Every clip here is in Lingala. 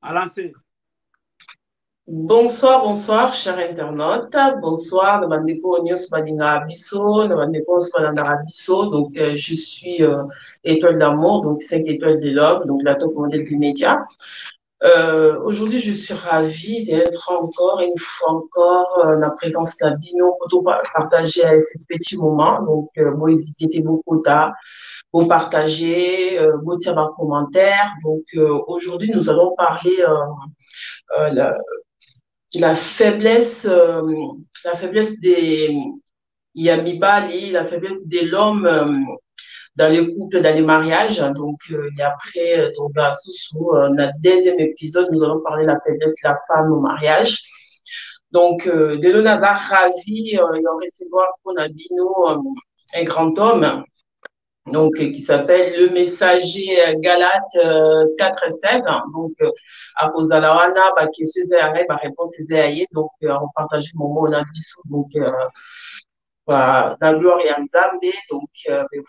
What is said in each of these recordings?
Alancé. Bonsoir, bonsoir, chers internautes. Bonsoir, na bandeko nyonso balingaka biso, na bandeko nyonso balandaka biso. Donc, je suis Étoile d'amour, donc 5 étoiles de l'homme, donc la top modèle des médias. Aujourd'hui, je suis ravie d'être encore une fois encore la présence na bino pour partager ce petit moment. Donc, bon, hésitez beaucoup tard pour partager, euh, un commentaire. Donc, aujourd'hui, nous allons parler la faiblesse des ya mibali, la faiblesse de l'homme dans les couples, dans les mariages. Donc, et après, donc, bah, sous notre deuxième épisode, nous allons parler de la faiblesse de la femme au mariage. Donc, lelo naza ravi de recevoir pour na bino un grand homme donc qui s'appelle le messager Galate 4:16. Donc akozala wana, ba question eza ya ngai, ba réponse eza ya ye. Donc partager moment na biso, donc na gloire ya Nzambe. Donc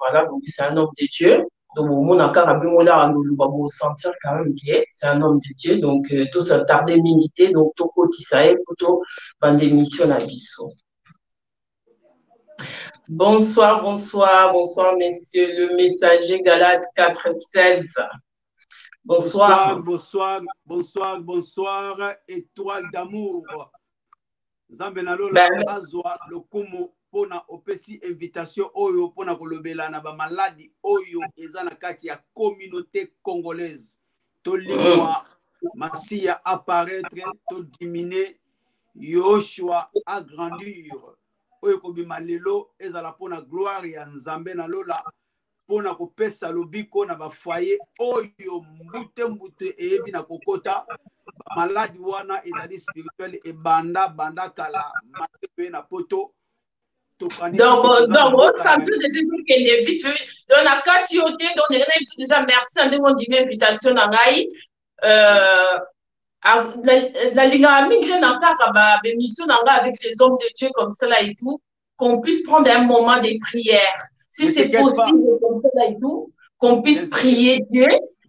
voilà, donc c'est un homme de Dieu. Donc omona kaka bino la ndoluba, sentir quand même que c'est un homme de Dieu. Donc to s'attarder mingi te, donc tokotisa ye po tobanda émission na biso. Bonsoir, bonsoir, bonsoir, messieurs, le messager Galate 4:16. Bonsoir. Bonsoir, bonsoir, bonsoir, étoile d'amour. Nzambe na lola azwa lokumu mpona opesi invitation oyo mpona kolobela na bamaladi oyo eza na kati ya communauté congolaise. Tolimwa, Masiya apparaître, todiminuer, Yoshua agrandir. Oyo ekobima lelo ezala mpona gloire ya Nzambe na lola, mpona kopesa lobiko na bafoyer oyo mbute mbute eyebi na kokota. Bamaladi wana ezali spirituel, ebanda banda kala mpe na poto. Donc osentir déjà tokende vite. Donc na kati yo te, donc ndenge na biso déjà, merci na ndenge ondimi invitation na ngai. Nalingaka mingi nde nasalaka baémission na ngai avec les hommes de Dieu comme ça là et tout, qu'on puisse prendre un moment de prière si c'est possible, comme ça là et tout, qu'on puisse prier Dieu,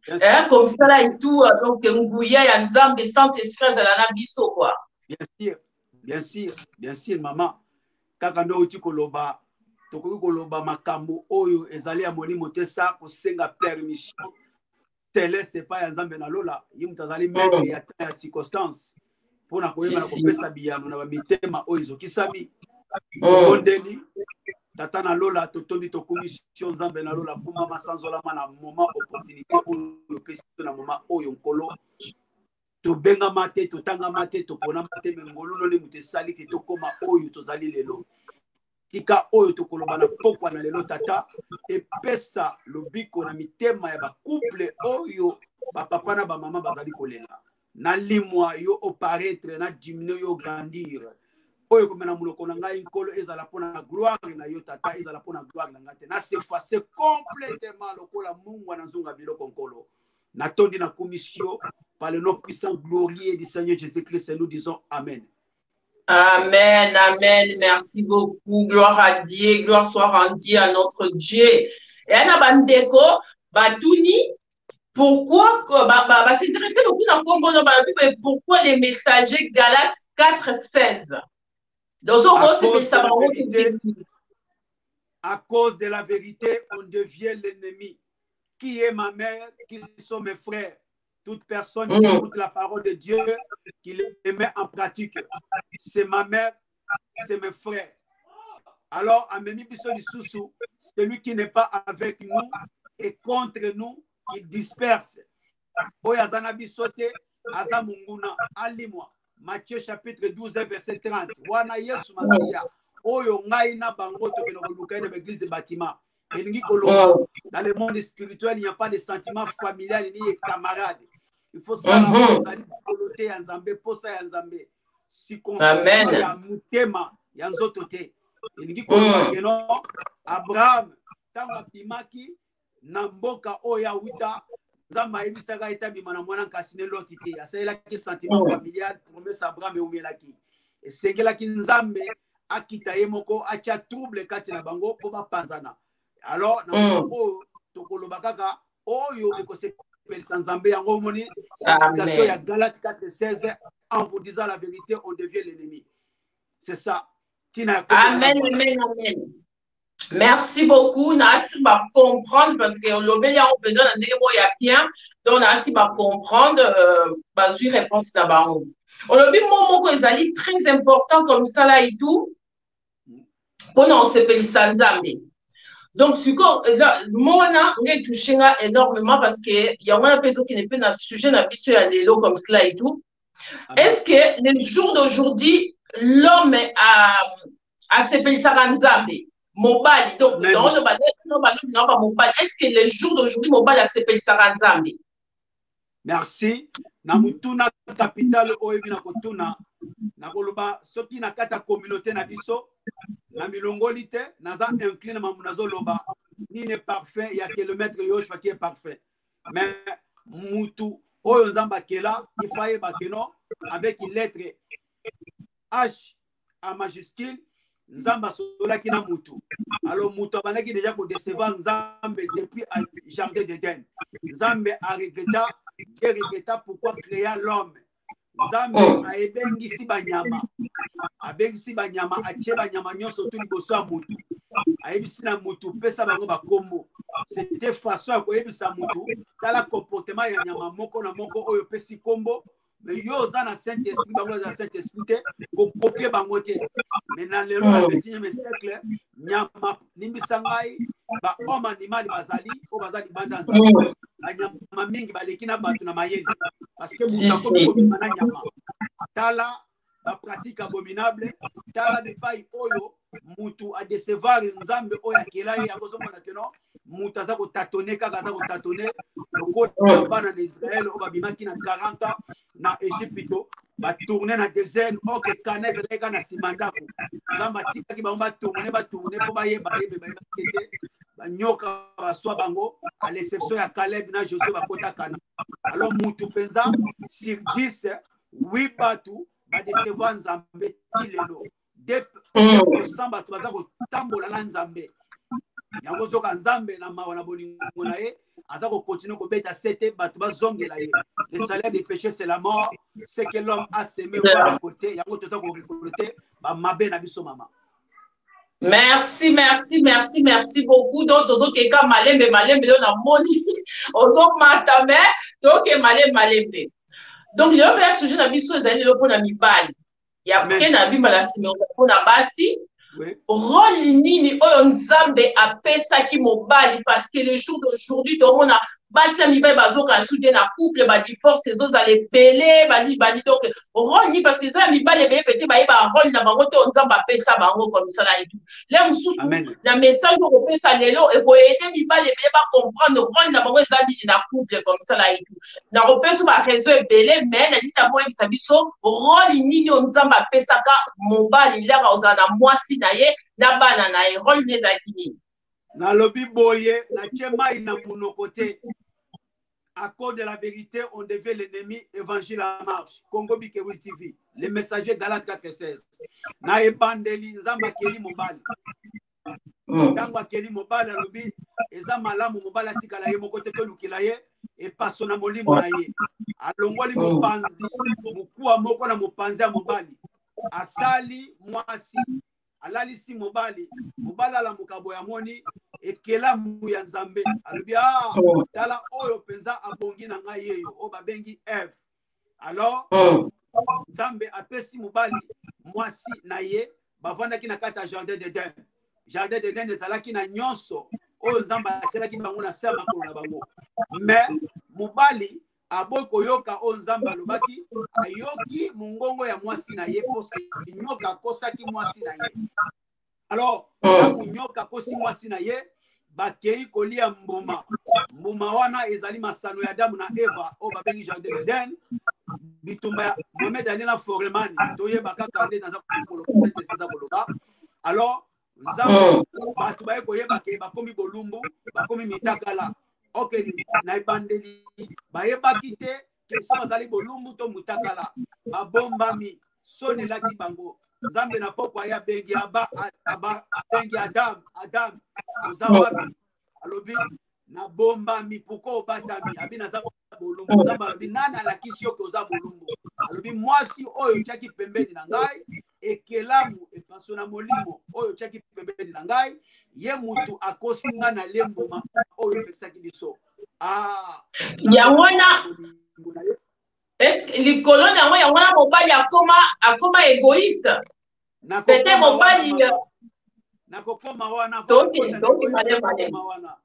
hein, comme ça là et tout. Donc nguya ya Nzambe, Saint-Esprit azala na biso quoi. Bien sûr, bien sûr, bien sûr, maman. Kaka nde outi koloba, tokoki koloba makambo oyo ezali ya molimo te sa kosenga permission céleste epai ya Nzambe na lola. Ye moto azali maître ya temps, ya circonstance, mpona koyeba na kopesa biyano na bamitema oyo ezokisami. Tobondeli. Tata na lola, totondi, tokumisi yo. Nzambe na lola, kumama, sanzolama na moment opportunité oyo opesi biso na moment oyo. Nkolo, tobengama te, totangama te, toponama te, me ngolu noni moto esali te tokóma oyo tozali lelo. Tika oyo tokoloba na pokwa na lelo, Tata, epesa lobiko na mitema ya bacouple oyo bapapa na bamama bazali kolela. Nalimwa, yo oparaître, na diminuer, yo grandir. Oyo ekomela monoko na ngai, Nkolo, ezala mpona gloire na yo, Tata, ezala mpona gloire na ngai te. Nas'effacer complètement lokola mungwa na nzunga biloko. Nkolo, natondi, na commission, par le nom puissant, glorieux du Seigneur Jésus-Christ, nous disons amen. Amen, amen. Merci beaucoup. Gloire à Dieu. Gloire soit rendue à notre Dieu. Et na bandeko, batuni, pourquoi, bah, s'intéresser beaucoup dans le Congo, non, bah, mais pourquoi les messagers Galates 4, 16? Donc, à cause de la vérité, à cause de la vérité, on devient l'ennemi. Qui est ma mère? Qui sont mes frères? Toute personne qui écoute la parole de Dieu, qui les met en pratique, c'est ma mère, c'est mes frères. Alors, amemi biso lisusu, celui qui n'est pas avec nous est contre nous, il disperse. Oyo aza na biso te, aza monguna. Alimwa. Matthieu chapitre 12 verset 30. Wana Yesu Masiya, oyo ngai na bango tokende koluka ye na baeglise bâtiment. Elingi koloba, dans le monde spirituel, il n'y a pas de sentiment familial ni camarade. Il faut sala ezali volonté ya Nzambe, posa ya Nzambe, circonstance ya motema ya nzoto te. Elingi koloba que non, Abraham, ntango abimaki na mboka oyo awuta, Nzambe ayebisaka ete abima na mwana nkasi ne Loti te. Asalelaki sentiment familial, promesse Abraham eumelaki. Esengelaki Nzambe akita ye moko, atia trouble kati na bango mpo bapanzana. Alors na moma oyo tokoloba kaka oyo ekosepelisa Nzambe, yango omoni. Signification ya Galate 4:16, en vous disant la vérité, on devient l'ennemi. C'est ça. Tina. Amen, amen, amen. Merci beaucoup. Nasi ba comprendre parce que olobeli yango mpenza na ndenge moko ya bien. Donc nasi ba comprendre bazwi réponse na bango. Olobi mo moko ezali très important comme ça là et tout. Mpona osepelisa Nzambe. Donc sikoyo mo wana nga etouche nga énormément parce que yango wana mpe ezokende mpe na sujet na biso ya lelo comme cela et tout. Est-ce que le jour d'aujourd'hui, l'homme asepelisaka Nzambe? Mobali, donc naoloba naoloba mobali, est-ce que le jour d'aujourd'hui mobali asepelisaka Nzambe? Merci na motuna capital oyebi na kotuna. Nakoloba soki na kati ya communauté na biso na milongoli te, naza incline mamu nazoloba nini parfait ya que le maître Yoshua qui est parfait, mais mutu oyo Nzambe akela, il faut ayeba que non, avec une lettre H en majuscule, Nzambe asololaki na mutu. Alors mutu abandaki déjà kodecevoir Nzambe depuis jardin d'Eden. Nzambe aregreta, Dieu regreta pourquoi créa l'homme. Nzambe ayebengisi banyama, abengisi banyama, atie banyama nyonso tu liboso ya mutu, ayebisi na mutu: pesa bango bakombo. C'était façon ya koyebisa mutu: tala comportement ya nyama moko na moko oyo opesi kombo. Mais yo oza na Saint Esprit, bango eza Saint Esprit te, kokopie bango te. Mais na lelo, na 21e siècle, nyama, limbisa ngai, bahomme animal bazali oyo baza libanda Nzambe. Banyama mingi baleki na bato na mayele parce que moto akomi kobima na nyama. Tala bapratique abominable, tala bipai oyo mutu adecevoir Nzambe oyo akela ye. Yango ozomona que non, mutu aza kotâtonner kaka, aza kotâtonner lokola bana na Israele oyo babimaki na 40 ans na Egypte, batourne na désert. Oke kana ezalaki kaka na nsima ndako. Nzambe atikaki bango batourne, batourne mpo bayeba, yebe bayebaki te, banyoka baswa bango, à l'exception ya Caleb na Josue bakota Kana. Alors mutu mpenza, sur 10, 8 bato badecevoir Nzambe ti lelo. 2% bato baza kotambola na Nzambe. Yango ozoka Nzambe na mawa na bolingo na ye aza kocontinuer kobeta sete bato bazongela ye. Le salaire du péché, c'est la mort. Ce que l'homme a semé va récolter. Yango toza korécolter bamabe na biso, mama. Merci, merci, merci, merci beaucoup. Donc tozokeka malembe malembe. Leo namoni ozomata, mais toke malembe malembe. Donc lelo mpe ya sujet na biso ezali lelo mpona mibali, ya après na bimba na nsima ozali mpona basi. Rôle nini oyo Nzambe apesaki mobali? Parce que le jour d'aujourd'hui, tomona basi ya mibali bazokala su te na couple, badivorce ezozala ebele, bani bani. Donc rôle nini? Parce que eza ya mibali ebele pete bayeba rôle na bango te oyo Nzambe apesa bango comme ça na etu le mosusu. Na message oyo kopesa lelo ekoaider mibali ebele bacomprendre rôle na bango eza nini na couple comme ça na etu. Nakopesa baraison ebele, mais nalingi naboyebisa biso rôle nini oyo Nzambe apesaka mobali laka ozala na mwasi na ye na bana na ye. Rôle nini ezalaki nini? Nalobi boye, natie mai na monoko te. À cause de la vérité, on devient l'ennemi. Évangile en marche, Congo Bikewi TV, le messager. Galate 4:16. Na ebandeli, Nzambe akeli mobali. Ntango akeli mobali, alobi: eza malamu mobali atikala ye moko te, tolukela ye epaso na molimo na ye. Alongoli mopanzi, mokuwa moko na mopanzi ya mobali, asali mwasi, alalisi mobali. Mobali alamuka boye, amoni ekelamu ya Nzambe, alobi: ah, tala oyo mpenza abongi na ngai, yeyo oyo babengi Eve. Alors Nzambe apesi mobali mwasi na ye, bavandaki na kati ya jardin d'Eden. Jardin d'Eden ezalaki na nyonso oyo Nzambe atielaki bango na se ya makolo na bango. Mais mobali aboyi koyoka oyo Nzambe alobaki, ayoki mongongo ya mwasi na ye, parce que nyoka akosaki mwasi na ye. Alors ntango nyoka akosi mwasi na ye, bakei kolia mbuma. Mbuma wana ezali masano ya Adamu na Eva oyo babengi jardin d'Eden. Bitumba ya Mohamed Ali na Foreman, toyeba kaka nde naza koloba, Saint-Esprit aza koloba. Alors Nzambe, bato baye koyeba ke bakomi bolumbu, bakomi mitakala. Ok, na ebandeli bayebaki te ke so bazali bolumbu to mutakala, babombami, soni elati bango. Nzambe na poko aye, abengi aba, abengi Adam: Adam, oza wapi? Alobi Nabombami. Pourquoi obatami? Abi naza bolumbu. Nzambe alobi, nani alakisi yo ke oza bolumbu? Alobi, mwasi oyo otiaki pembeni na ngai, ekelamu epaso na molimo oyo otiaki pembeni na ngai, ye mutu akosi nga na lembuma oyo epekisaki biso. Ah, yango wana likolo na yango, yango wana mobali akoma égoïste. Peut-être mobali nakokoma wana wana.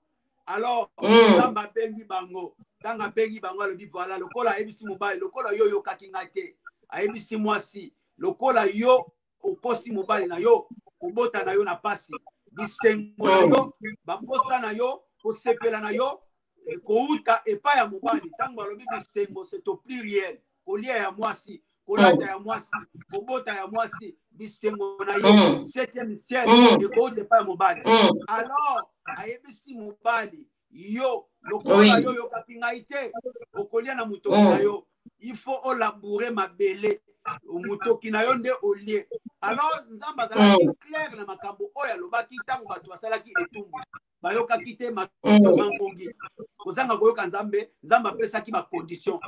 Alors Nzambe abengi bango. Ntango abengi bango, alobi voilà, lokola ayebisi mobali, lokola yo oyokaki ngai te, ayebisi mwasi, lokola yo okosi mobali na yo, kobota na yo na pasi, bisengo na yo, baposa na yo, kosepela na yo ekouta epai ya mobali. Ntango balobi bisengo, c'est au pluriel: kolia ya mwasi, kolata ya mwasi, kobota ya mwasi, bisengo na ye, septième ciel, ekouta epai ya mobali. Alors ayebisi mobali, yo lokola yo oyokaki ngai te, okolia na motoki na yo, il faut olabourer mabele, motoki na yo nde olie. Alors Nzambe azalaki clair na makambo oyo alobaki. Ntango bato basalaki etumbu, bayokaki te, mangongi kozanga koyoka Nzambe, Nzambe apesaki bacondition.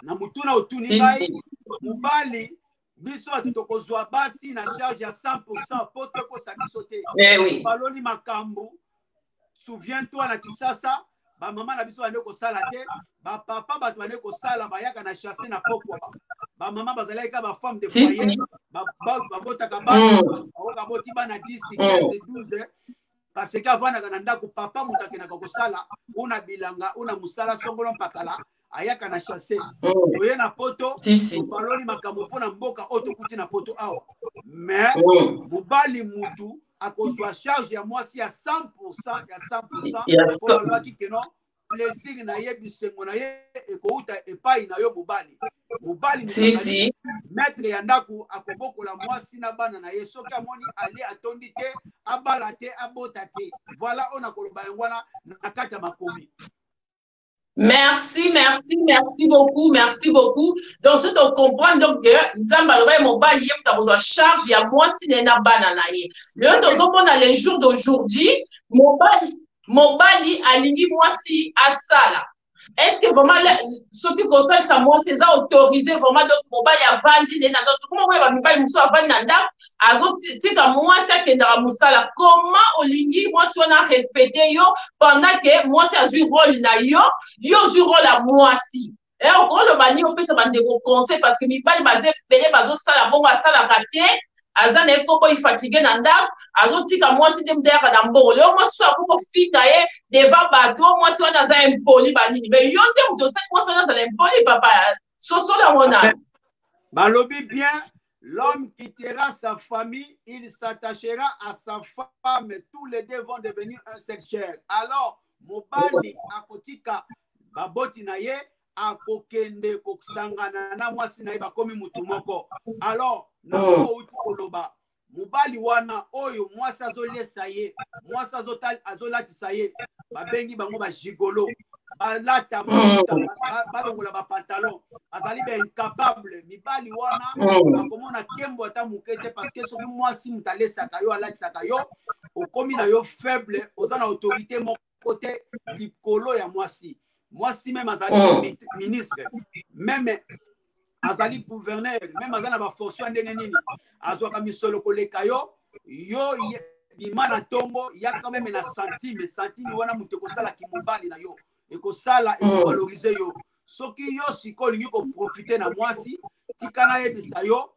Na motuna otuni ngai, mobali, biso bato tokozwa basi na charge ya 100 po tokosa biso te. Baloli makambo. Souviens toi, na Kisasa, bamama na biso bande kosala te, bapapa bato bande kosala, bayaka na chasse na pokwa. Bamama bazalaki kaka bafemme de foyer, babotaka bana, baoka boti bana 10, 15, 12, parce que avandaka na ndako. Papa moto akendaka kosala una bilanga, una mosala songolo mpakala, ayaka na chasse. Toye na Poto, tobaloli makambo mpo na mboka oyo tokuti na Poto awa. Mais mobali mutu akozwa charge ya mwasi ya 100, ya 100, mpo balobaki que non, plaisir na ye, bisengo na ye ekouta epai na yo mobali. Mobali maître ya ndako, akobokola mwasi na bana na ye. Soki amoni alie atondi te, abala te, abota te. Voilà oyo nakoloba yango wana na kati ya makomi. Merci, merci, merci beaucoup, merci beaucoup. Donc, ce que comprendre, donc, que Nzambe aloba mobali ye moto akozwa charge ya mwasi na ye na bana na ye. Lelo tozomona les jours d'aujourd'hui, mobali alingi mwasi asala. Est-ce que vraiment soki kosalisa mwasi eza autorisé vraiment? Donc mobali avandi nde na ndako, koma koyeba mibali mosusu avandi na ndako, azotika mwasi akendaka mosala. Comment olingi mwasi wana respecte yo pendant que mwasi azwi rôle na yo, yo ozwi rôle ya mwasi? Okoloba nini? Opesa bandeko conseil, parce que mibali baza ebele bazosala bongo, asalaka te, aza na ye kombo fatigué na ndako, azotika mwasi nde mutu ayaka na mbongo. Lelo mwasi so akoki kofinga ye devant bato, oyo mwasi wana aza impoli, banini. Mais yo nde moto osali mwasi wana azala impoli. Papa, sosola yango nani. Balobi bien: l'homme quittera sa famille, il s'attachera à sa femme, tous les deux vont devenir un seul chair. Alors mobali akotika baboti na ye, akokende kosangana na mwasi na ye, bakomi mutu moko. Alors na outi koloba, mobali wana oyo mwasi azolesa ye, mwasi azolatisa ye, babengi bango bagigolo, balata mafuta, balongola bapantalon, bazali baincapable. Mibali wana bakomona nkembo ata moke te, parce que soki mwasi moto alesaka yo, alatisaka yo, okomi na yo faible, oza na autorité moko te likolo ya mwasi. Mwasi même azali ministre, même azali gouverneur, même aza na bafonction ya ndenge nini, azwaka misolo koleka yo. Yo bima na ntongo, yaka même na centime, centime wana moto ekosalaki mobali na yo, ekosala ekovaloriser yo. Soki yo sikoyo olingi koprofiter na mwasi, tika nayebisa yo,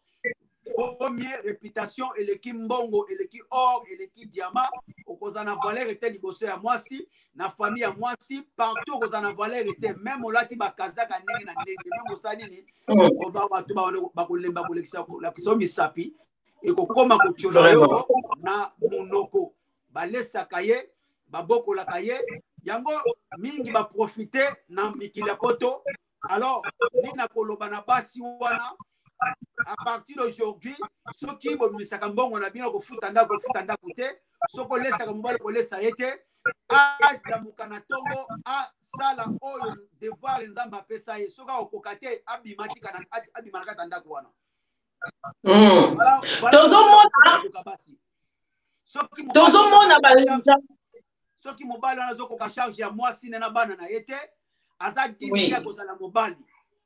premier réputation eleki mbongo, eleki or, eleki diamant. Okozala na valeur te liboso ya mwasi, na famille ya mwasi, partout okozala na valeur te. Même olati bakazaka ndenge na ndenge, même osali nini, bato bakolemba kolekisa yo misapi, ekokoma kotiola yo na monoko. Balesaka ye, babokolaka ye, yango mingi baprofite na mikili ya Poto. Alors nini nakoloba na basi wana? À partir d'aujourd'hui, soki bobimisaka mbongo na bino kofuta ndako, kofuta ndako te. Soki olesaka mobali, kolesa ye te. Alamuka na ntongo, asala oyo devoir Nzambe apesa ye. Soki akokoka te, abima, tika abima na kati ya ndako wana. Tozomona, tozomona. Soki mobali wana azokoka charge ya mwasi ne na bana na ye te, aza digne ya kozala mobali.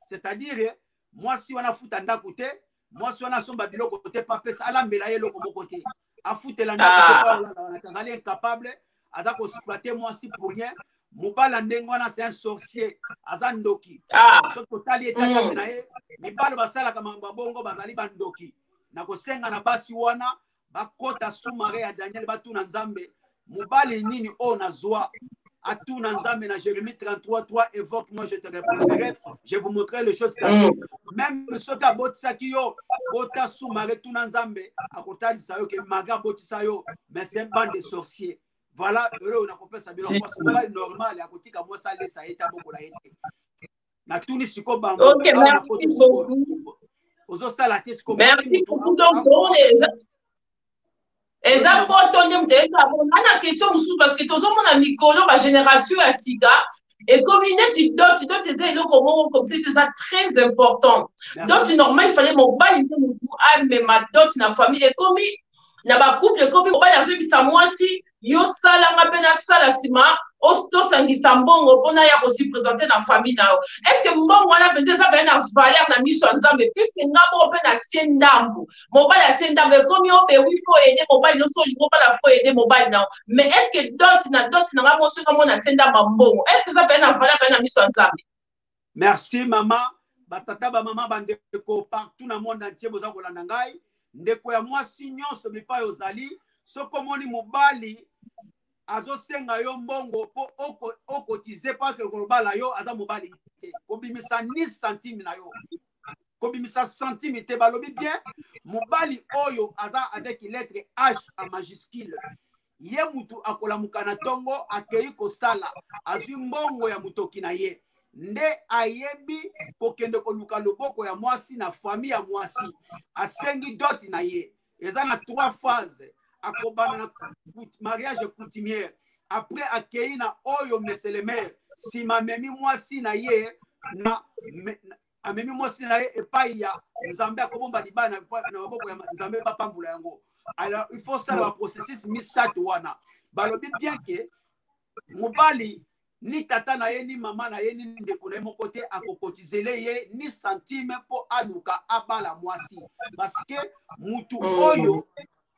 C'est-à-dire mwasi wana afuta ndako te, mwasi wana asomba biloko te, mpo apesa alambela ye eloko moko te, afutela ndako te, mpo alala wana te, azali incapable, aza koexploiter mwasi pour rien. Mobali ya ndenge wana, c'est un sorcier, aza ndoki. Soki otali etatami na ye, mibali basalaka makambo ya bongo bazali bandoki. Na kosenga na basi wana bakota sous-marin ya Daniel, batuna Nzambe: mobali nini oyo nazwa? Atuna Nzambe na Jérémie 33 3: évoque moi je te répondrai, je vous montrerai les choses cachées. Même soki abotisaki yo, kota sous-marin, tuna Nzambe, akotalisa yo ke maga abotisa yo, mais c'est un bande de sorciers. Voilà oyo nakopesa bino. Mwasi, mobali normal akotika mwasi alesa ye te, abokola ye te. Natuni siko bango. Ok, merci beaucoup. Ozosala te siko. Merci beaucoup. Donc eza poto nde moto eza nga na question mosusu, parce que tozomona mikolo bagénération ya sika ekomi neti dot. Dot eza eloko moko comme si eza très important. Dot normal, il fallait mobali nde motu amema dot na famille. Ekomi na bacouple, ekomi mobali azoyebisa mwasi: yo salanga mpe nasala, nsima tosangisa mbongo mpona ya kose présenter na famille na yo. Est ce que mbongo wana mpenza eza mpenza na valeur na miso ya Nzambe, puisque nga moko mpe natie ndambo, mobali atie ndambo? Ekomi obe wi, faut aider mobali nyonso, olingi obala, faut aider mobali na yo. Mais est ce que dot na dot na nga moko, soki nga moko natie ndambo ya mbongo, est ce que eza mpenza na valeur mpenza na miso ya Nzambe? Merci mama. Batata, bamama, bandeko partout na monde entier boza kolanda ngai, ndeko ya mwasi nyonso bipai ozali, soki omoni mobali azosenga yo mbongo mpo okotize mpo ake kobala yo, aza mobali te. Kobimisa ni centime na yo, kobimisa centime te. Balobi bien, mobali oyo aza avec lettre H en majuscule, ye mutu akolamuka na ntongo, akei kosala, azwi mbongo ya motoki na ye, nde ayebi kokende koluka loboko ya mwasi na famille ya mwasi, asengi dot na ye. Eza na trois phases: akobanda na mariage coutumière, après akei na oyo monsieur le maire, nsima amemi mwasi na ye na amemi mwasi na ye epai ya Nzambe, akobomba libala na maboko ya Nzambe, bapambola yango. Alors il faut sala baprocessus misato wana. Balobi bien ke mobali, ni tata na ye, ni mama na ye, ni ndeko na ye moko te akokotizele ye ni centime mpo aluka abala mwasi, parce que mutu oyo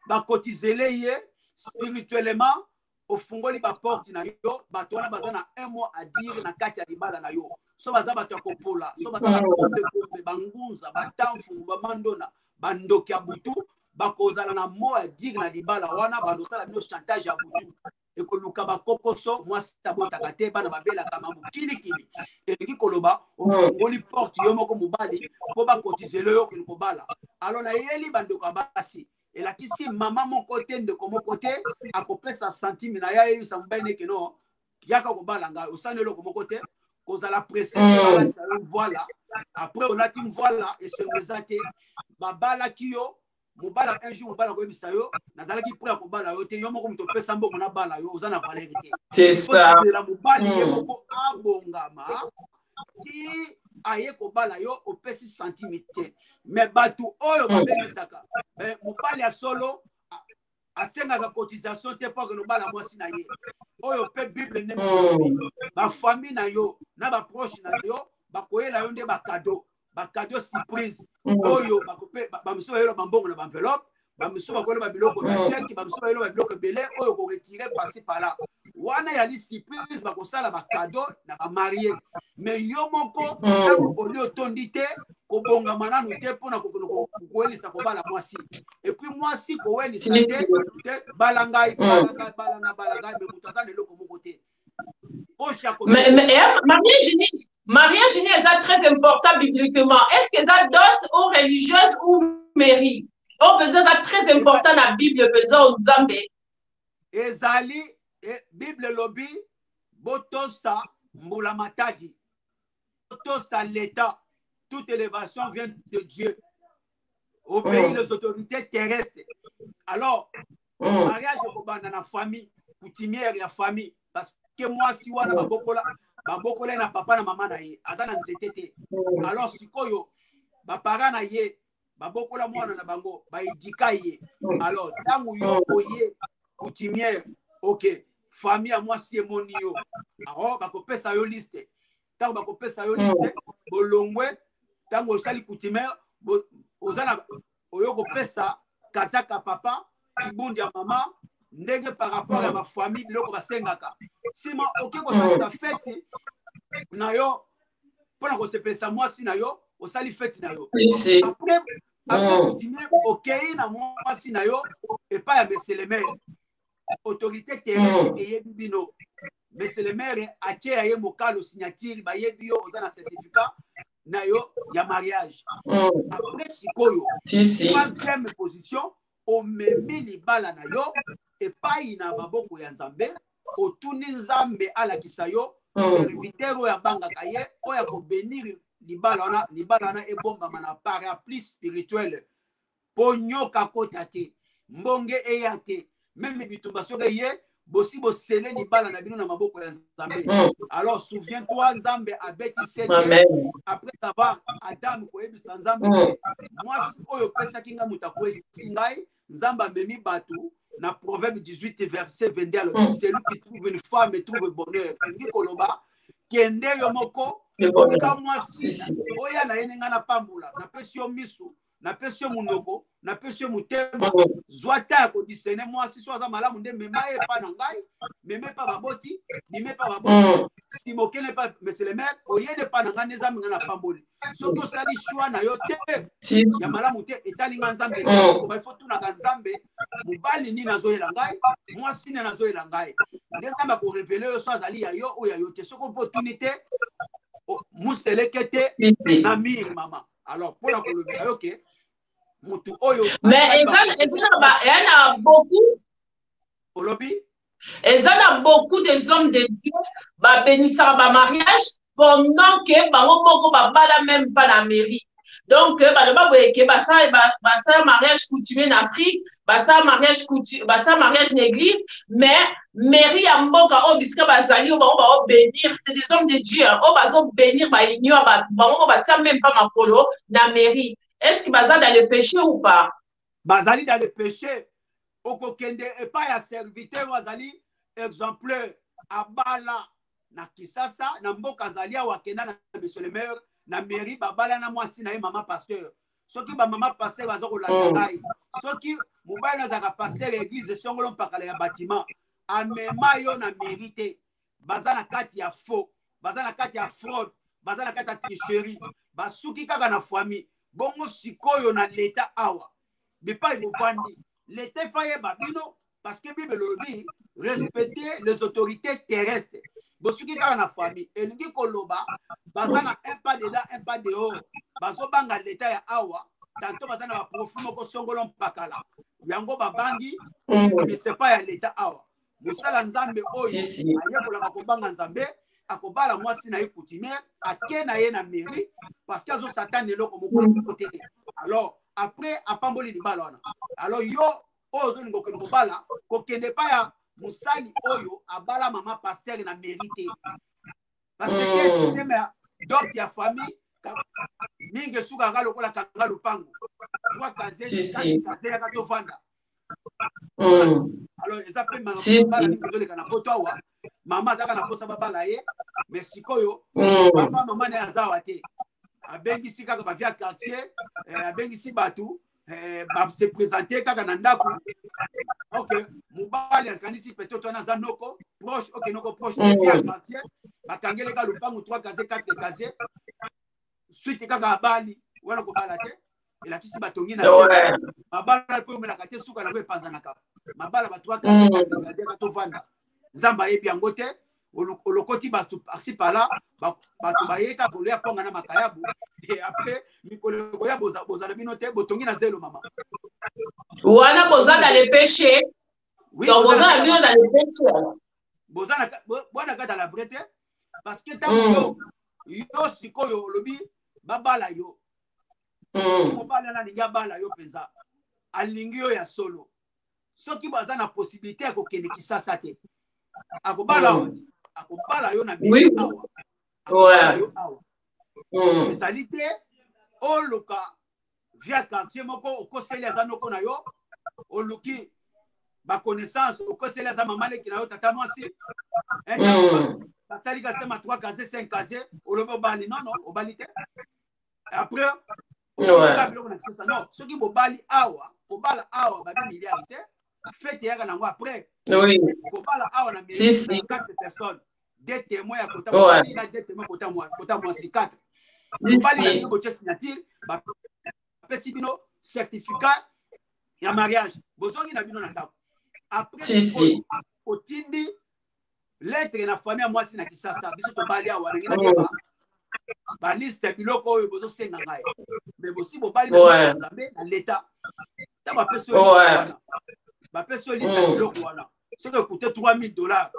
bakotizele ye spirituellement, ofungoli baporte na yo. Bato wana baza na un mot à dire na kati ya libala na yo. So baza bato ya kopola, so baza bakombekombe, bangunza, batamfu, bamandona, bandoki ya butu, bakozala na mot à dire na libala wana. Bandosala bino chantage ya butu, ekoluka bakokoso, mwasi abotaka te, bana babelaka, mambo kilikili. Elingi koloba ofungoli porte yo moko mobali mpo bakotizele yo, okende kobala. Alors nayeli bandeko ya basi, elakisi mama moko te, ndeko moko te akopesa centime na ye ayebisa mobali neke: no, yaka kobala ngai. Osali eloko moko te, kozala pressé te. Balatisa yo voile, après olati voile, esengo eza te. Babalaki yo, mobala, un jour mobala koyebisa yo: nazalaki prêt ya kobala yo te, yo moko moto opesa mbongo nabala yo, oza na valeur te. C'est ça. Mobali ye moko abongama ti aye kobala yo, opesi centime te. Mais bato oyo babengisaka, mobali ya solo asengaka cotisation te mpo akende obala mwasi na ye. Oyo mpe Bible ndenge elobi, bafamille na yo na baproche na yo bakoyela yo nde bacadeau, bacadeau surprise oyo bamisusu bayela bambongo na baenveloppe, bamisusu bakoyela babiloko na chèque, bamisusu bayela babiloko ebele oyo koretirer par-ci par-là. Wana yali surprise, bakosala bacadeau na bamariés. Mais yo moko, ntango oli otondi te, kobongama nanu te mpona kowelisa kobala mwasi. Et puis mwasi kowelisa te te: bala ngai, bala ngai, bala ngai, bala ngai. Mais moto aza na eloko moko te. Mais mariage nini, mariage nini eza très important bibliquement? Est ce que eza dot ou religieuse ou mairie? Oyo mpenza eza très important na Bible mpenza, oyo Nzambe. Ezali Bible elobi botosa mbula matadi, botosa l'État, toute élévation vient de Dieu, obéit les autorités terrestres. Alors mariage ekobanda na famille coutumière ya famille, parce que mwasi wana babokola, babokola ye na papa na mama na ye, aza na nzete te. Alors sikoyo baparent na ye babokola mwana na bango, baedika ye. Alors ntango yo oye coutumière, ok. Famille ya mwasi emoni yo, aho bakopesa yo liste. Ntango bakopesa yo liste, bolongwe. Ntango osali coutumier, oza na oyo kopesa kazaka papa, kibundi ya mama, ndenge par rapport ya bafamille, biloko basengaka. Nsima oke kosalisa feti na yo mpo na kosepelisa mwasi na yo. Osali feti na yo, après coutumier, okei na mwasi na yo epai ya monsieur le maire. Autorité terrestre eyebi bino. Monsieur le maire atie ya ye mokalo, signature, bayebi yo, oza na certificat na yo ya mariage. Après sikoyo, troisième position, omemi libala na yo epai na maboko ya Nzambe. Otuni Nzambe alakisa yo serviteur oyo abangaka ye, oyo akobénir libala wana. Libala wana ebombama na parapluie spirituel mpo nyoka akota te, mbonge eya te, même bitumba soki eye, bosi bosele libala na bino na maboko ya Nzambe. Alors souviens toi, Nzambe abeti sete après avoir Adam koyebisa Nzambe ke mwasi oyo opesaki ngai, moto akwesi ngai. Nzambe amemi bato na Proverbe 18 verset 22, alobi: "Celui qui trouve une femme trouve bonheur." Elingi koloba, kende yo moko, luka mwasi oya na ye ndenge ngai napambola. Napesi yo misu, napesi yo monoko, napesi yo motema. Zwa ta ya kodiscerner mwasi so aza malamu, nde mema ye epa na ngai, mema epa baboti, mima epa baboti. Nsima okende epa monsieur le maire, oyede epa na ngai, nde Nzambe ngai napamboli. Soki osali choix na yo te ya malamu te, etali nga Nzambe te. Il faut tunaka Nzambe: mobali nini azoyela ngai, mwasi nini azoyela ngai? Nde Nzambe akorévéler yo so azali ya yo oyo ya yo te. Soki mpo otuni te, museleke te na mire mama. Alors, mpona kolobela yo ke motu oyo Mais eza na beaucoup Olobi? Eza na beaucoup des hommes de Dieu babenisaka bamariage pendant ke bango moko babala même pas na mairie. Donc baloba boye ke basala mariage coutumier na Afrique, basala mariage coutu, basala mariage na église, mais mairie ya mboka oyo bisika bazali, oyo bango baobénir, c'est des hommes de Dieu oyo bazobénir baunion, bango moko batia même pas makolo na mairie. Est ce que baza dans le péché ou pas? Bazali dans le péché. Okokende epai ya serviteur oyo azali exemplaire, abala na Kisasa, na mboka azali awa, akenda na monsieur le maire na mairie, babala na mwasi na ye mama pasteur. Soki bamama pasteur baza kolanda ngai, soki mobali azalaka pasteur ya église songolo mpakala ya bâtiment, amema yo na mairie te. Baza na kati ya faux, baza na kati ya fraude, baza na kati ya tricherie. Basuki kaka na famille. Bongo sikoyo na leta awa bipai bovandi, leta efa yeba bino, parce que Bible elobi: "Respecter les autorités terrestres." Bosuki kaka na famille, elingi koloba baza na un pas dedans, un pas dehors. Bazobanga leta ya awa. Tanto baza na baprofit moko songolo mpakala, yango babangi misepa ya leta awa. Mosala Nzambe oyo ayekolaka kobanga Nzambe, akobala mwasi na ye coutumière, ake na ye na mairie, parce que azosatana eloko moko te. Alors après apamboli libala wana. Alors yo oyo ozolinga okende kobala, kokende epai ya mosali oyo abala mama pasteur na mairie te, parce que système ya dot ya famille mingi esukaka lokola kanga lupango, trois case, quatre case, yaka tovanda. Alors eza mpe mabala mingi ezoleka na Poto awa. Mama azalaka na mposa babala ye, mais sikoyo papa mama na ye aza awa te. Abengisi kaka bavieux quartier, abengisi bato, base présente kaka na ndako. Ok, mobali akanisi peut-être wana aza noko proche. Ok, noko proche, vieux quartier, bakangeli kaka lupangu, 3 case, 4 case, suite kaka abali wana. Kobala te elakisi batongi na mabala mpe omelaka te, suka nango epanzanaka. Mabala bato bakazaka tovanda, Nzambe ayebi yango te. Olokoti bato par-ci par-là, bato bayeka kolia kwanga na makayabu, et après mikolo ekoya, bozala bino te, botongi na zelo mama. Wana boza dans le péché. Donc boza na bino dans le péché. Boza bwana kati ya la vrai te, parce que ntango yo sikoyo olobi babala yo, mobali wana alingi abala yo mpenza, alingi yo ya solo, soki baza na possibilité ya kokende Kisasa te, akobala awa te, akobala yo na mairie awa, akobala yo awa. Ezali te oluka vieux quartier moko okoseli aza noko na yo, oluki. Baconnaissance okoseli aza mama leki na yo, tata mwasi, basali kasema 3 case, 5 case, olobi obali. Non, non, obali te. Après otika biloko na Kisasa. Non, soki bobali awa, kobala awa babi milliard te, fete eyaka nango après. Kobala awa na mairie, 4 personnes, deux témoins ya kota mobali na deux témoins kota mwasi, 4. Mobali na bino botie signature, bapesi bino certificat ya mariage, bozongi na bino na ndako. Après otindi lettre na famille ya mwasi na Kisasa: biso tobali awa, ndenge nakeba baliste ya biloko oyo bozosenga ngai. Mais bosi bobali na miso ya Nzambe na leta. Ta bapesi yo liste wana, bapesi yo liste ya biloko wana, soki ekute 3000 $,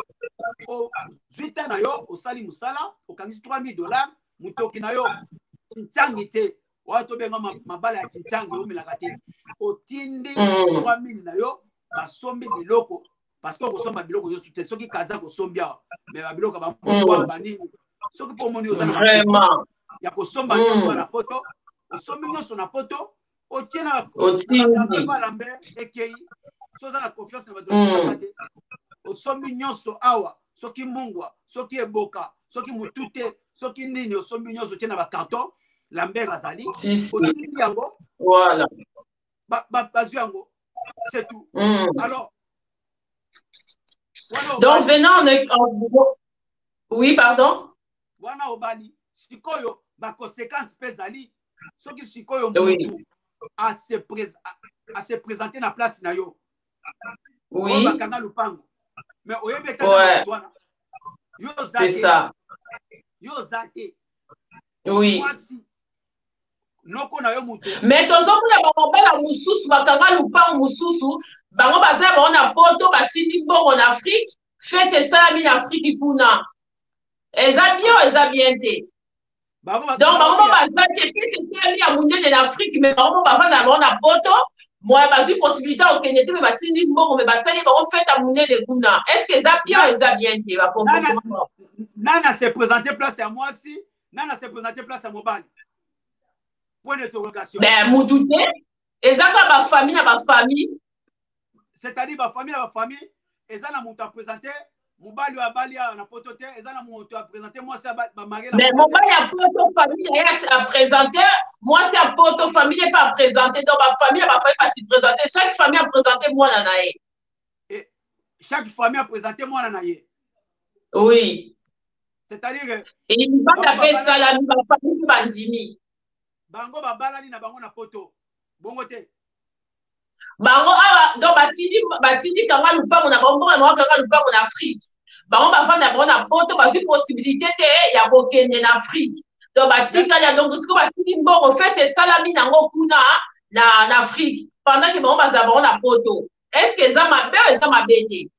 ozwi ta na yo, osali mosala, okangisi 3000 $, motoki na yo tinchangi te, wana tobenga mabala ya tinchangi, omelaka te, otindi 3000 na yo, basombi biloko, parce que okosomba biloko nyonso te. Soki kaza kosombi awa, mais babiloko bamokwa banini, soki mpo omoni oza na ya kosomba nyonso na poto, osombi nyonso na poto, otie na balambe, ekei. So oza na confiance na bato ya te, osombi nyonso awa, soki mungwa, soki eboka, soki mutu te, soki nini, osombi nyonso, otie na bacarton, Lambert azali, otindi yango, bazwi yango, c'est tout. Alors Donc venant en... Oui, pardon. Wana obali. Sikoyo baconséquence mpe ezali, soki sikoyo mutu ase présente na place na yo, oyo bakanga lupango, mais oyebi etata motu wana, yo oza te, yo oza te. Mwasi noko na yo moto. Mais tozomona bamabala mosusu bakanga lupango mosusu, bango baza bango na poto, batindi mbongo na Afrique, fete esalami na Afrique kuna. Eza bien o eza bien te? Donc bango mo baza te, fete esalami ya monene na Afrique, mais bango mo bavanda na bango na poto, moya bazwi possibilité ya kokende te, mais batindi mbongo, mais basali bango fete ya monene kuna. Est ce que eza bien o eza bien te, bacomportement? Nani ase présente place ya mwasi? Nani ase présente place ya mobali? Point d'interrogation. Ben mutu te, eza kaka bafamille na bafamille. C'est-à-dire bafamille na bafamille, eza na moto aprésente mobali oyo abali awa na poto te, eza na moto aprésente mwasi bamarie. Mais mobali ya poto, famille na ye aprésente, mwasi ya poto, famille mpe aprésente. Donc bafamille ya bafamille basi présente, chaque famille aprésente mwana na ye. Chaque famille aprésente mwana na ye. Oui. C'est-à-dire libanda mpe esalami, bafamille mpe bandimi. Bango babalani na bango na poto bongo te. Bango awa, donc batindi kanga lupango na bango, mbongo na bango, kanga lupango na Afrique. Bango bafanda bango na poto, bazwi possibilité te ya kokende na Afrique, donc batikali ya, donc sikoyo batindi mbongo, fete esalami nango kuna na Afrique, pendant ke bango bazala bango na poto. Est ce que eza mabe o eza mabe te?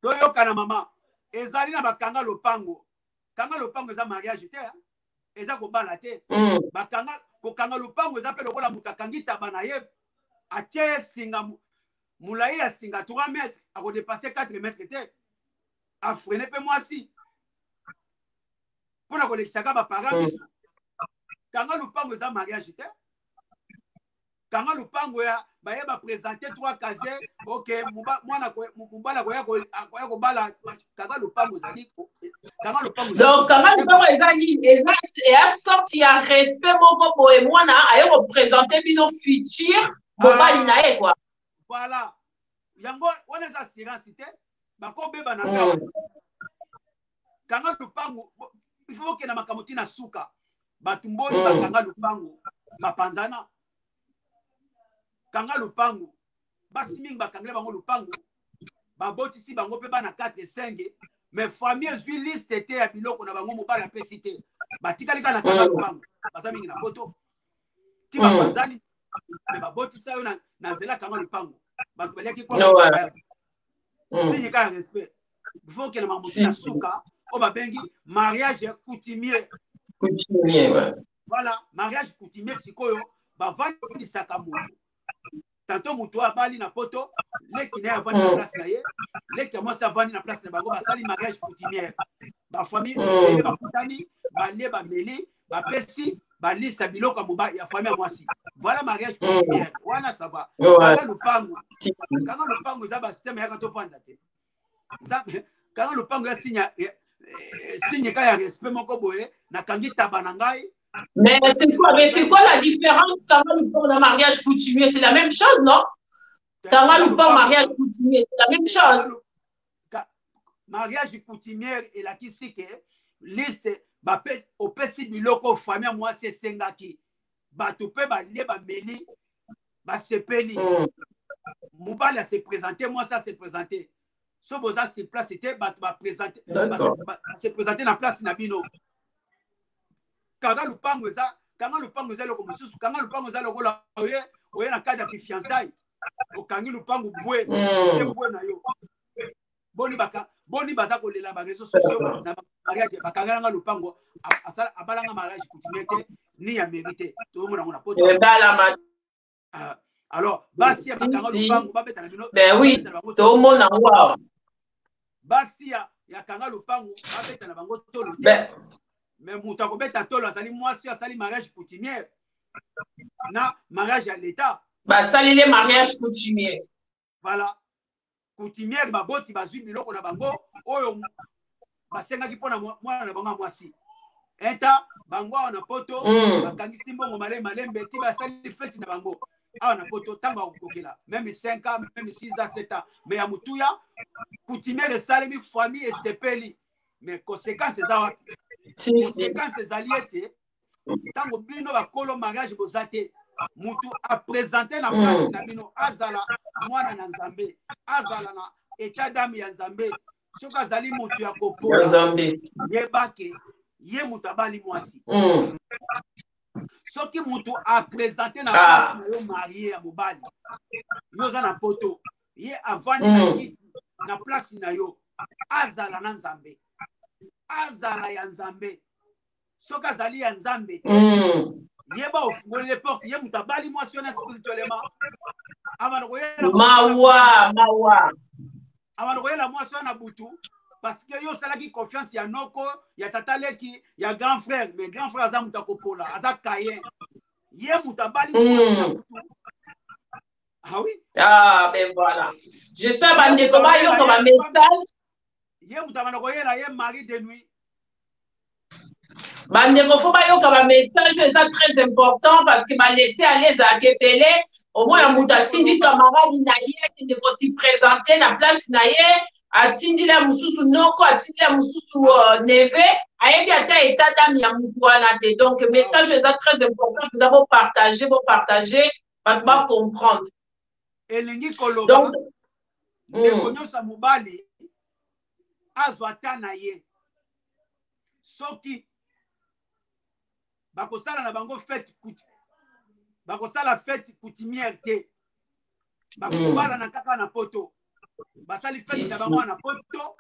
Toyokana, mama, ezali na bakanga lopango. Kanga lopango eza mariage te, eza kobala te. Bakanga, kokanga lopango eza mpe lokola moto akangi taba na ye, atie ye singa, molai ya singa 3 mètre, akodepase 4 mètre te, afreine mpe mwasi mpona kolekisaka baparent miso. Kanga lopango eza mariage te. Kanga lupango ya baye baprésente trois case, ok, mwana mobali akoya kobala. Kanga lupango ezali kanga lupango. Donc kanga lupango eza nini? Eza eya sorte ya respect moko boye, mwana aye koprésente bino futur mobali na ye, quoi. Voilà, yango wana eza assurance te, bakobeba na mpe. Kanga lupango, il faut okenda makambo ntina suka. Bato mboni bakanga lupango, bapanzana. Kanga lupango, basi mingi bakangela bango lupango, babotisi bango mpe bana 4, 5, mais famille ezwi liste te ya biloko na bango, mobali apesi te, batikali kaka na kanga lupango. Baza mingi na poto ti bapanzani, mais babotisa yo na nzela kanga lupango. Bato baliaki kwa signe kaka respect. Il faut okende makambo na suka, oyo babengi mariage coutumier. Coutumier, ouais. Voilà, mariage coutumier. Sikoyo bavandisaka motu, tanto motu oyo abali na poto, leki na ye avandi na place na ye, leki ya mwasi avandi na place na bango, basali mariage coutumière, bafamille ebele bakutani, balie, bameli, bapesi balisa biloko ya famille ya mwasi. Voilà mariage coutumière. Wana ça va. Kanga lupango. Kanga lupango eza ba système yaka tovanda te. Kanga lupango ya signe signe ka ya respect moko boye nakangi taba na ngai. Mais c'est quoi la différence, kanga lupango na mariage coutumier? C'est la même chose, non? Kanga lupango, mariage coutumier, c'est la même chose. Mariage coutumière elakisi ke liste opesi biloko famille ya mwasi esengaki, bato mpe balie, bameli, basepeli. Mobali ase présente, mwasi ase présente. So boza sur place te, bato baprésente, base présente na place na bino. Kanga lupango eza, kanga lupango eza eloko mosusu. Kanga lupango eza lokola oye na cadre ya fiançailles, okangi lupango bwe, otie bwe na yo. Boni baka boni baza kolela ba réseaux sociaux na mariage: bakangelanga lupango, abalanga mariage coutumier te ni ya mairie te. Tozomona yango na poto. Alors basi ya bakanga lupango babetana bino. Ben oui, tomona yango awa. Basi ya kanga lupango babetana bango tolo te, mais moto akobeta tolo azali mwasi asali mariage coutumière na mariage ya l'État. Basaleli mariage coutumier. Voilà, coutumière, baboti bazwi biloko na bango oyo basengaki mpona mwana na bango ya mwasi. Eta bango awa na poto bakangisi mbongo malembe malembe ti basali feti na bango awa na poto. Ntango akokokela même 5 ans, même 6 ans, 7 ans, mais ya motuya, coutumière esalemi, famille esepeli. Mais conséquence eza wapi? Conséquence ezali ete ntango bino bakolo mariage boza te, mutu aprésente na place na bino azala mwana na Nzambe, azala na état d'âme ya Nzambe. Soki azali motu ya kopola, yebake ye moto abali mwasi. Soki motu aprésente na place na yo marie ya mobali, yo oza na poto, ye avandi na kiti na place na yo, azala na Nzambe, azala ya Nzambe. Soki azali ya Nzambe te, yeba ofungoli porte, ye moto abali mwasi wana spirituellement abanda koyela. Mawa, mawa. Abanda koyela mwasi wana butu, parce que yo osalaki confiance ya noko, ya tata leki, ya grand frère. Mais grand frère aza moto akopola, aza Caïn. Ye moto abali mwasi na butu. Ah oui. Ah ben voilà, j'espère bandeko bayoka bamessage. Ye moto abanda koyela ye mari de nuit. Bandeko fo bayoka bamessage oyo, eza très important, parce que balaisser aller ezalaka ebele. Omona moto atindi camarade na ye akende kose présenter na place na ye, atindila mosusu noko, atindila mosusu neveu, ayebi ata état d'âme ya motu wana te. Donc message oyo eza très important mpenza, bopartage, bopartage, bato bacomprendre. Elingi koloba, ndeko nyonso ya mobali azwa ata na ye, soki bakosala na bango fête, bakosala fête coutumière te, bakobalana kaka na poto, basali fête na bango na poto,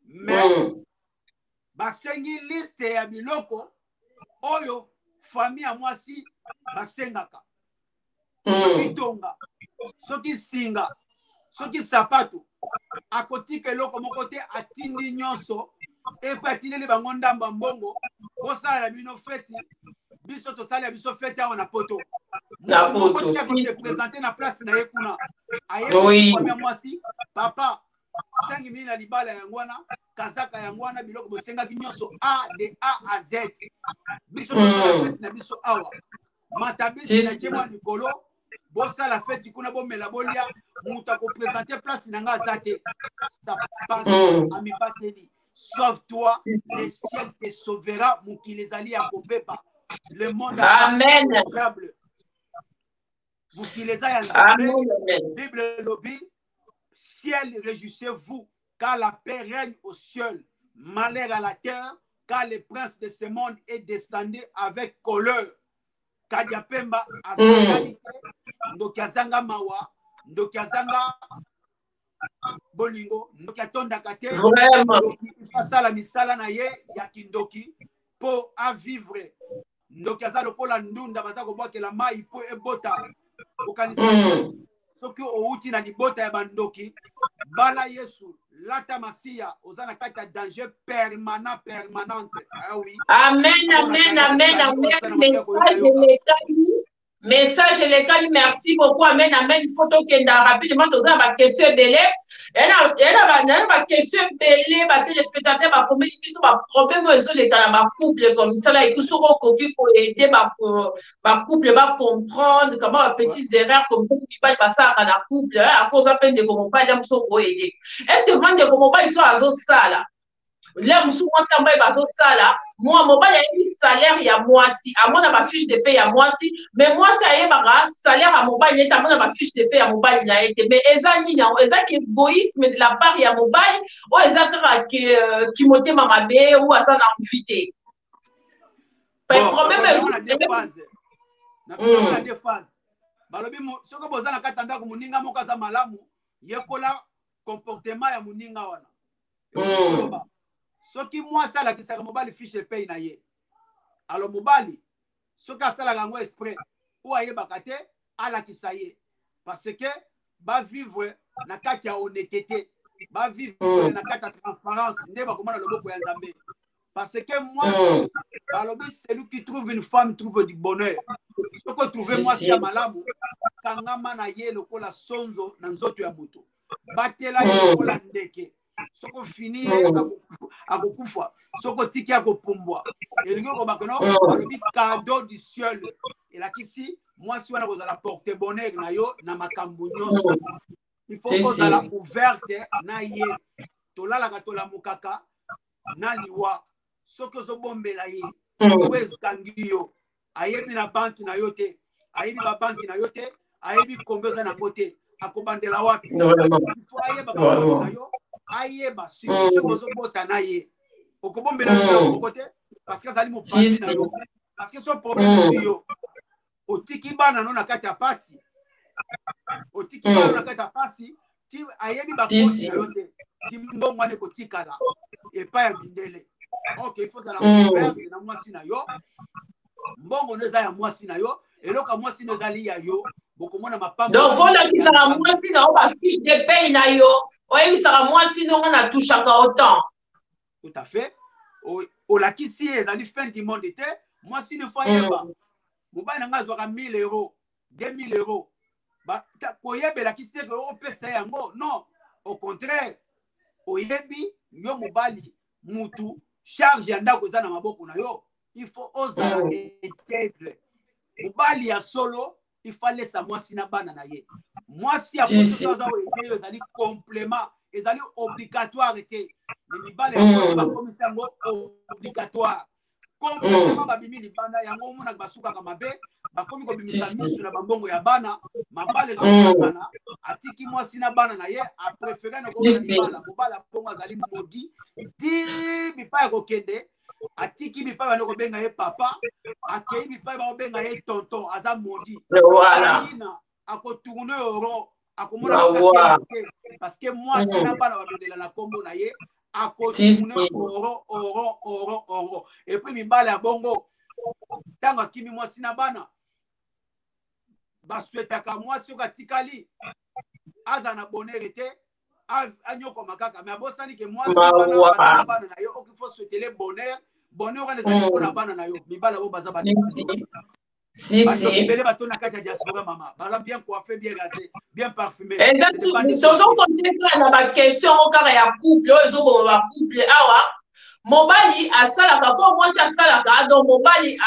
mais basengi liste ya biloko oyo famille ya mwasi basengaka, soki tonga, soki singa, soki sapato, akotika eloko moko te, atindi nyonso. Epe atindeli bango ndambo ya mbongo: bosalela bino feti, biso tosalela biso feti awa na poto. Na moko poto. te akose présenter na place na ye kuna. Ayebi ya mwasi: papa, 5 mille na libala yango wana, kazaka yango wana, biloko bosengaki nyonso A de A à Z. Biso tosala feti na biso awa, matabisi na tie mwa likolo, bosala feti kuna, bomela, bolia. Moto akoprésente place na nga aza te. Pense amibateli, sauve-toi, le ciel te sauvera. Mokili ezali ya kobeba, le monde. Amen. Diable, mokili eza ya Nzambe. Bible elobi: ciel, réjouissez-vous, car la paix règne au ciel. Malheur à la terre, car le prince de ce monde est descendu avec colère. Kadia Pemba azangani te. Ndoki azanga mawa, ndoki azanga bolingo, ndoki atondaka te. Ndoki asala misala na ye ya kindoki mpo avivre. Ndoki aza lokola ndunda baza kobwakela mai mpo ebota. Okanisa soki outi na libota ya bandoki, bala Yesu, lata Masiya, oza na kati ya danger permanent, permanente. Ah oui. Amen, amen, amen, amen. Message elekani. Message elekani, merci beaucoup. Amen, amen. Faut tokenda rapidement, toza na baquestion ebele, na baquestion ebele. Batelespectateur bakomeli biso baproblème oyo ezoleka na bacouple comme misala eku. Soki okoki koaider bacouple bacomprendre comment bapetites erreurs comme ça mibali basalaka na couple, akoza mpe ndeko mobali ya mosu okoaider. Est ce que vraiment ndeko mobali so azosala le mosusu, mwasi ya mobali bazosala, mwa mobali ayebi salaire ya mwasi, amona bafiche de paie ya mwasi, mais mwasi ayebaka salaire ya mobali nete, amona bafiche de paie ya mobali na ye te? Mais eza nini yango? Eza ki égoïsme de la part ya mobali oyo, eza kaka kimotema mabe ou aza na envie te? Problème na deux phases. Balobi soki boza na kati ya ndako, moninga moko aza malamu, yekola comportement ya moninga wana. Koloba soki mwasi alakisaka mobali fiche paie na ye, alors mobali soki asalaka yango exprès oyo ayebaka te, alakisa ye, parce que bavivre na kati ya honnêteté, bavivre na kati ya transparence, nde bakomona loboko ya Nzambe. Parce que mwasi, balobi, celui qui trouve une femme trouve du bonheur. Soki otrouve mwasi ya malamu, kangama na ye lokola sonzo na nzoto ya moto, batela ye lokola ndeke. Soki ofini ye, akokufa. Soki otiki, akopumbwa. Elingi okobaka no, balobi cadeau du ciel. Elakisi mwasi wana kozala porte bonheur na yo na makambo nyonso. Il faut kozala ouverte na ye. Tolalaka, tolamukaka na liwa. Soki ozobombela ye, liwa ekangi yo. Ayebi na banki na yo te, ayebi babanki na yo te, ayebi kombe oza nango te, akobandela wapi? Il faut ayeba babanki na yo, ayeba soki ozobota na ye, okobombela yo biloko moko te, parce que azali mopanzi na yo. Parce que so problème ezwi yo, otiki bana no na kati ya pasi, otiki bana na kati ya pasi. Ayebi bakonti na yo te, ti mbongo wana ekotikala epai ya mindele. Ok, il faut ozala ouverte na mwasi na yo. Mbongo no eza ya mwasi na yo, eloko ya mwasi no ezali ya yo. Bokomona mapango. Donc olakisaka mwasi na yo bafiche de paie na yo, oyebisaka mwasi nonga na touchaka autant. Tout à fait. Olakisi ye, ezali fin du monde te. Mwasi ne faut ayeba: mobali na ngai azwaka 1000 euros, 2000 euros. Koyeba elakisi te ke opesa ye yango. Non, au contraire, oyebi yo mobali, mutu charge ya ndako eza na maboko na yo, il faut ozala intègre. Mobali ya solo, il faut alesa mwasi na bana na ye. Mwasi ya poto aza oaider yo, ezali complément, ezali obligatoire te. Me mibali ya poto bakomisi yango obligatoire complètement. Babimi libanda yango, omonaka basukaka mabe, bakomi kobimisa misu na bambongo ya bana, mabala ezokozana. Atiki mwasi na bana na ye, apréféré na komona libala. Mobali abongo azali maudit ti bipai ya kokende. Atiki bipai banda kobenga ye papa, akei bipai bakobenga ye tonton. Aza maudit. Ayina akotourner euro, akomona te, parce que mwasi na bana balobela na nkombo na ye. Akotourner euro, euro, euro, euro. Et puis mibale ya bongo, ntango akimi mwasi na bana, baswetaka mwasi soki atikali aza na bonheur te, anyokoma kaka. Mais abosani ke mwasi wana aza na bana na yo. Oki faut souhaiter bonheur. Bonheur wana ezali mpona bana na yo. Mibale bo baza bato ebele bato na kati ya diaspora, mama, baza bien coiffé, bien rasé, bien parfumé. Tozocontinuer kaka na baquestion yango kaka ya couple oyo ezoboma bacouple awa. Mobali asalaka mpo mwasi asalaka, donc mobali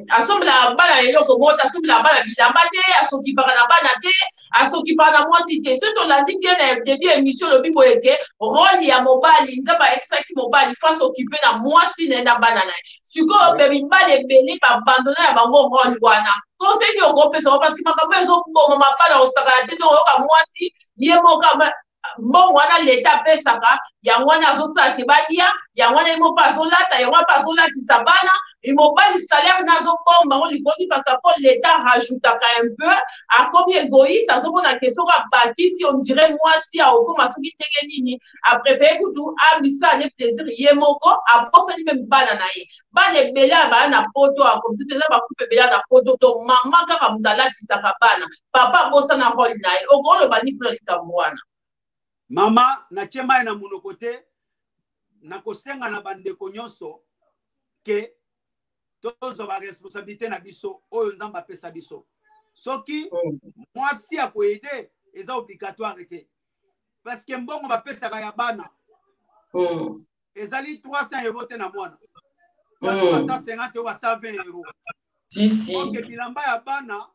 asombelaka bana eloko moko te, asombelaka bana bilamba te, asokipaka na bana te, asokipaka na mwasi te. Soki tolandi bien na début ya émission, olobi boye ke rôle ya mobali, Nzambe ayebisaki mobali faut s'occuper na mwasi na ye na bana na ye. Sikoyo mpe mibali ebele baabandonner na bango rôle wana. Conseil nini okopesa bango? Parce que makambo ezoboma mabala kosakana te. Donc oyoka mwasi ye moko, mbongo wana leta apesaka, yango wana azosala te balia, yango wana ye moko mpe azolata, yango wana mpe azolatisa bana. Mobali salaire na azobomba yango likoli, parce que po leta rajoutaka un peu, akomi égoïste, azomona ke soki abakisi, on dirait mwasi akokoma soki ndenge nini. Apréféré kutu amisala ne plaisir ye moko, abosani meme bana na ye. Bana ebele ya baya na poto, akomisi mpenza bacouple ebele na poto to mama kaka moto alatisaka bana, papa abosana rôle na ye. Okoloba nini mpona likambo wana? Mama, natie mai na monoko te. Nakosenga na bandeko nyonso ke Tozwa baresponsabilité na biso oyo Nzambe apesa biso. Soki mwasi akoaider, eza obligatoire te, parce que mbongo bapesaka ya bana ezali 300 € te na mwana, 350 €, ba 120 €. Si, si. Ok, bilamba ya bana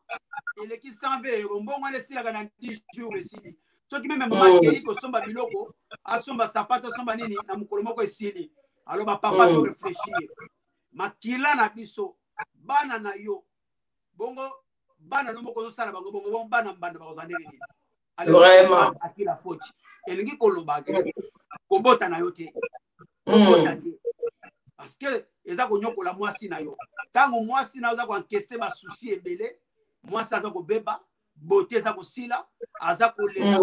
eleki 120 €, mbongo wana esilaka na 10 jours, esili. Soki même mama akei kosomba biloko, asomba sapato, asomba nini, na mokolo moko esili. Alors bapapa, to réfléchir. Makila na biso, bana na yo bongo, bana no moko ozosala bango bongo bongo, bana mbanda bakozala ndenge nini? Vraiment. Akila foti elingi koloba ke kobota na yo te, kobota te, parce que eza konyokola mwasi na yo. Ntango mwasi na yo aza koencaisser basusi ebele, mwasi aza kobeba, bote eza kosila, aza kolela,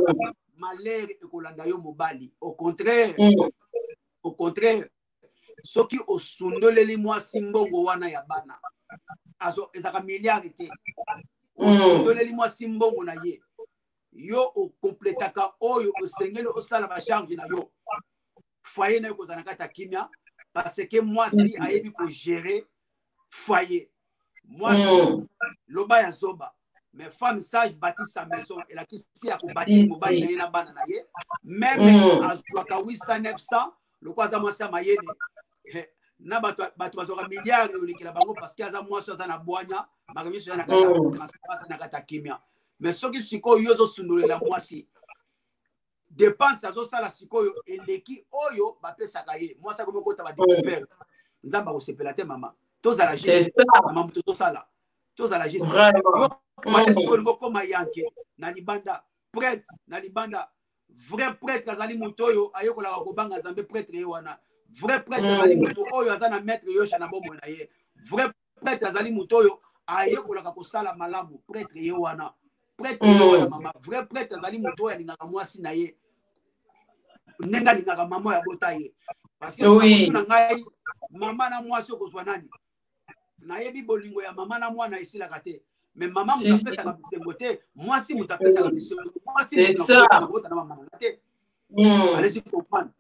malheur ekolanda yo mobali. Au contraire, au contraire, soki osundoleli mwasi mbongo wana ya bana, ezalaka milliard te, osundoleli mwasi mbongo na ye, yo okompletaka oyo osengeli osala, bacharge na yo, foyer na yo kozala na kati ya kimia, parce que mwasi ayebi kogérer foyer. Mwasi, loba ya zoba, mais femme sage bâtit sa maison. Elakisi ya kobâtir mobali na ye na bana na ye. Même azwaka 800, 900, lokola aza mwasi ya mayele na bato, bato bazwaka milliard olekela bango, parce que aza mwasi aza na bwanya, makambo nyonso eza na kati ya transparence, na kati ya kimia. Mais soki sikoyo yo ozosundolela mwasi, dépense azosala sikoyo eleki oyo bapesaka ye, mwasi akomi okota badécouvert, Nzambe akosepela te. Mama, tozala juste. Mama, moto tozosala, tozala juste. Sikoyo olingi okóma yanke na libanda, prêtre na libanda. Vrai prêtre azali moto oyo ayekolaka kobanga Nzambe. Prêtre ye wana, vrai prêtre azali moto oyo aza na maître Yosha na bomoi na ye. Vrai prêtre azali moto oyo ayekolaka kosala malamu. Prêtre ye wana, prêtre ye wana, mama, vrai prêtre azali moto oyo alingaka mwasi na ye ndenge alingaka mama oyo abota ye. Parce que na ngai, mama na mwasi, okozwa nani? Nayebi bolingo ya mama na mwana esilaka te, mais mama moto apesaka bisengo te, mwasi moto apesaka bisengo. Mwasi moto nakobota na mama nanga te. Allez comprendre,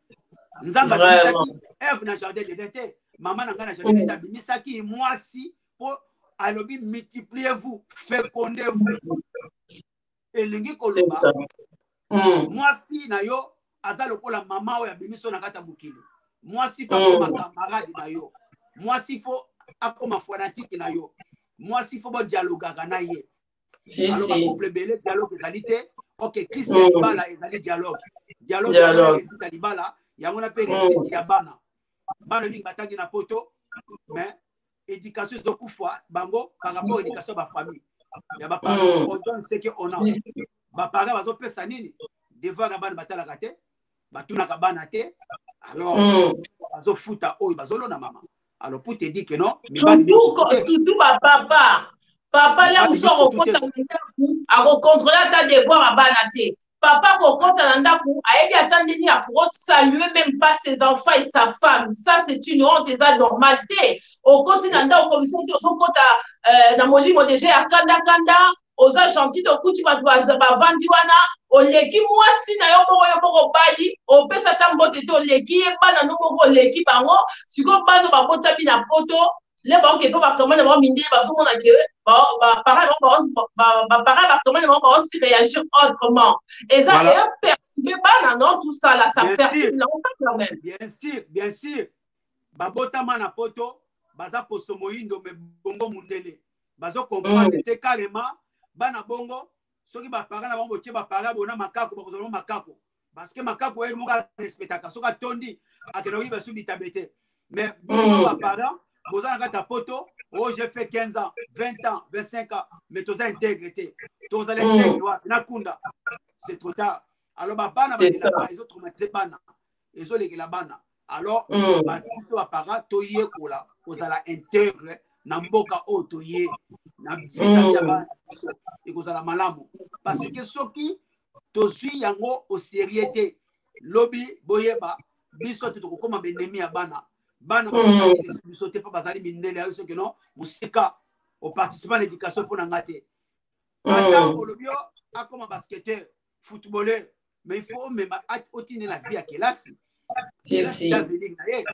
Nzambe abimisaki Eve na jardin d'Eden te, mama na ngai na jardin d'Eden. Abimisaki mwasi mpo alobi: "Multipliez vous, fécondez vous." Elingi koloba mwasi na yo aza lokola mama oyo abimisi yo na kati ya mokili. Mwasi faut akoma camarade na yo, mwasi faut akoma fanatique na yo, mwasi faut bodialogaka na ye. Alors bacouple ebele, dialogue ezali te. Ok, kisi ya libala ezali dialogue. Dialogue yango na réussite ya libala, yango na mpe réussite ya bana. Bana mingi batangi na poto, mais éducation ezokufa bango par rapport éducation ya bafamille, ya baparent. On donne ce que on a. Baparent bazopesa nini? Devoir ya bana batalaka te, batunaka bana te. Alors bazofuta oyo bazolona, mama. Alors pour te dire que non. Mibali, surtout bapapa, papa ya mosu akokɔta na ndako, akocontrôler ata devoir ya bana te. Papa akokɔta na ndako, ayebi ata ndeni akosaluer même pas ses enfants et sa femme. Ça, c'est une honte, eza normal te. Okoti na ndako, commission te, ozokɔta na molimo déjà ya kandakanda, oza gentil te. Okuti bato bavandi wana, oleki mwasi na yo moko, yo moko obali, opesa ata mbote te, oleki ye, bana no moko oleki bango. Sikoyo bana babotami na poto, le baoke mpo bakamani na bango mindele, bazomona ke baparent bakamani na bango baosi réagir autrement. Eza eperturbe bana, non? Tout ça là, ça perturbe l'enfant quand même. Bien sûr, bien sûr. Babotama na poto, baza poso moyindo mais bongo mundele, bazocomprendre te carrément. Bana bongo, soki baparent na bango botie baparent bona makako, bakozala mo makako, parce que makako oyo moko arespectaka, soki atondi akende koyiba su bitabe te. Mais bino baparent boza na kati ya poto: "Oh, j'ai fait 15 ans, 20 ans, 25 ans", mais toza intègre te. Tozala intègre wapi? Na kunda, c'est trop tard. Alors babana balelaka, ezotraumatiser bana, ezolekela bana. Alors biso baparent toyekola kozala intègre na mboka oyo toye na vis-à-vis ya bana biso, ekozala malamu, parce que soki tozwi yango au sérieux te, lobi boyeba biso te tokokóma baennemi ya bana. Bana biso te mpo bazali mindele ya biso keno mosika, oparticipe na éducation mpo na nga te. Ata olobi yo akóma basketteur, footballeur, mais il faut omema, otinde na vie ya kelasi, kelasi d'avenir na ye.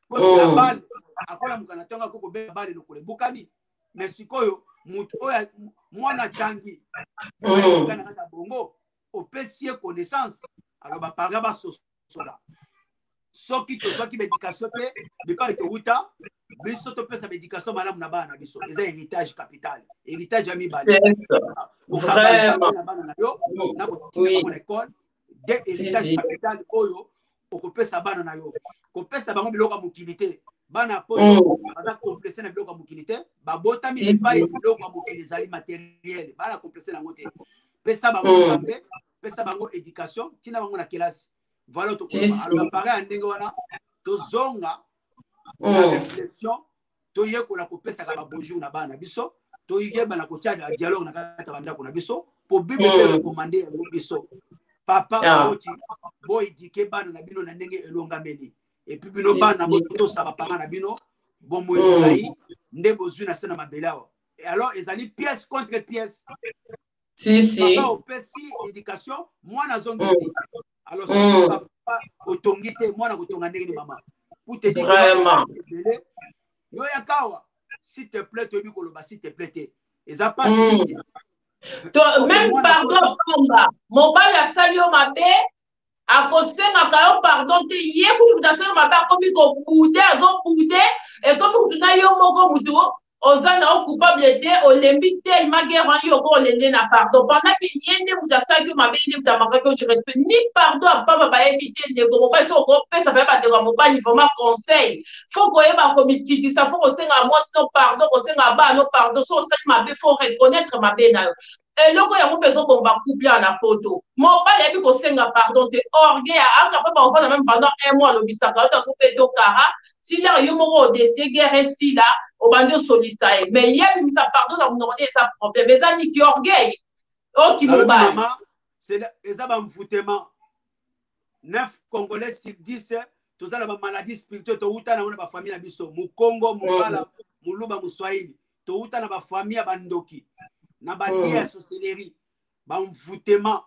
Parce que la balle akolamuka na ntongo akoki kobeta balle lokolo ebukani. Mais sikoyo moto oyo mwana atangi na kati ya bongo, opesi ye connaissance, alors baparent basosola. Soki tozwaki baéducation te bipai towuta, biso topesa baéducation malamu na bana na biso. Eza héritage capital, héritage ya mibale, kokaba na bana na yo na kotinda bango na école. De héritage capital oyo okopesa bana na yo, kopesa bango biloko ya mokili te. Bana poto baza complexe na biloko ya mokili te. Babotami bipai biloko ya mokili ezali matériel, bana complexe nango te. Pesa bango Nzambe, pesa bango éducation, ntina bango na kelasi. Voilà, tokoloba. Alors baparent ya ndenge wana, tozonga na réflexion, toyekola kopesaka babonjour na bana na biso, toyeba na kotia dialogue na kati ya bandako na biso, po Bible mpe recommande yango biso. Papa, baboti, boéduquer bana na bino na ndenge elongameli. Et puis bino bana, botosa baparent na bino. Bomoi molai nde bozwi na se na mabele awa. Alors ezali pièce contre pièce. Si, si. Papa opesi éducation, mwana azongisi. Alors soki papa otongi te, mwana kotonga ndenge ni mama? Pour te dire ebele yo yaka awa, s'il te plaît, toyebi koloba s'il te plaît te, eza pasi mingi. Même pardon pamba, mobali asali yo mabe, akosengaka yo pardon te. Ye kutu moto asali mabe akomi kobouder, azobouder, ekomi kutu na yo moko motu oza na yo coupable te. Olembi tellement guerre wana, yo oko olende na pardon, pendant que ye nde moto asalaki yo mabe, ye nde moto amakaki yo tu respect ni pardon apamba bayebi te. Ndeko mobali, soki okopesa baye bandeko ya mobali vraiment conseil, faut koyeba komikitisa, faut kosenga mwasi no pardon, kosenga bana no pardon. So osali mabe, faut reconnaître mabe na yo. Eloko yango mpe ezobomba couple ya na poto. Mobali ayebi kosenga pardon te, orgueil akapa bakovanda même pendant un mois, alobisaka yo te, azobeta okara tilaka yo moko, odécider guerre esila, obandi osolisa ye, mais ye abimisa pardon na monoko nde eza problème. Eza niki? Orgueil oki mobali. Eza bamfutema. 9 Congolais sur 10 toza na bamaladie spirituelle, touta nango na bafamille na biso, Mokongo, Mongala, Moluba, Moswahili. Touta na bafamille ya bandoki, na balie ya sorcellerie, bamfutema.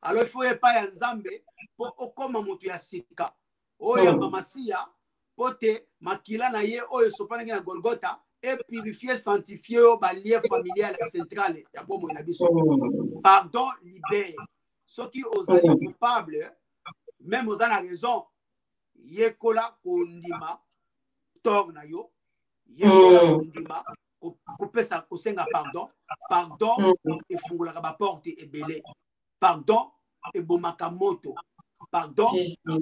Alors il faut epai ya Nzambe mpo okóma moto ya sika oyo yamba Masiya, mpo te makila na ye oyo esopanaki na Golgota epurifie, sanctifie oyo balien familial ya centrale ya bomoi na biso. Pardon libère. Soki ozali coupable, même oza na raison, yekola kondima tort na yo, yekola kondima kopesa, kosenga pardon. Pardon efungolaka baporte ebele, pardon ebomaka moto, pardon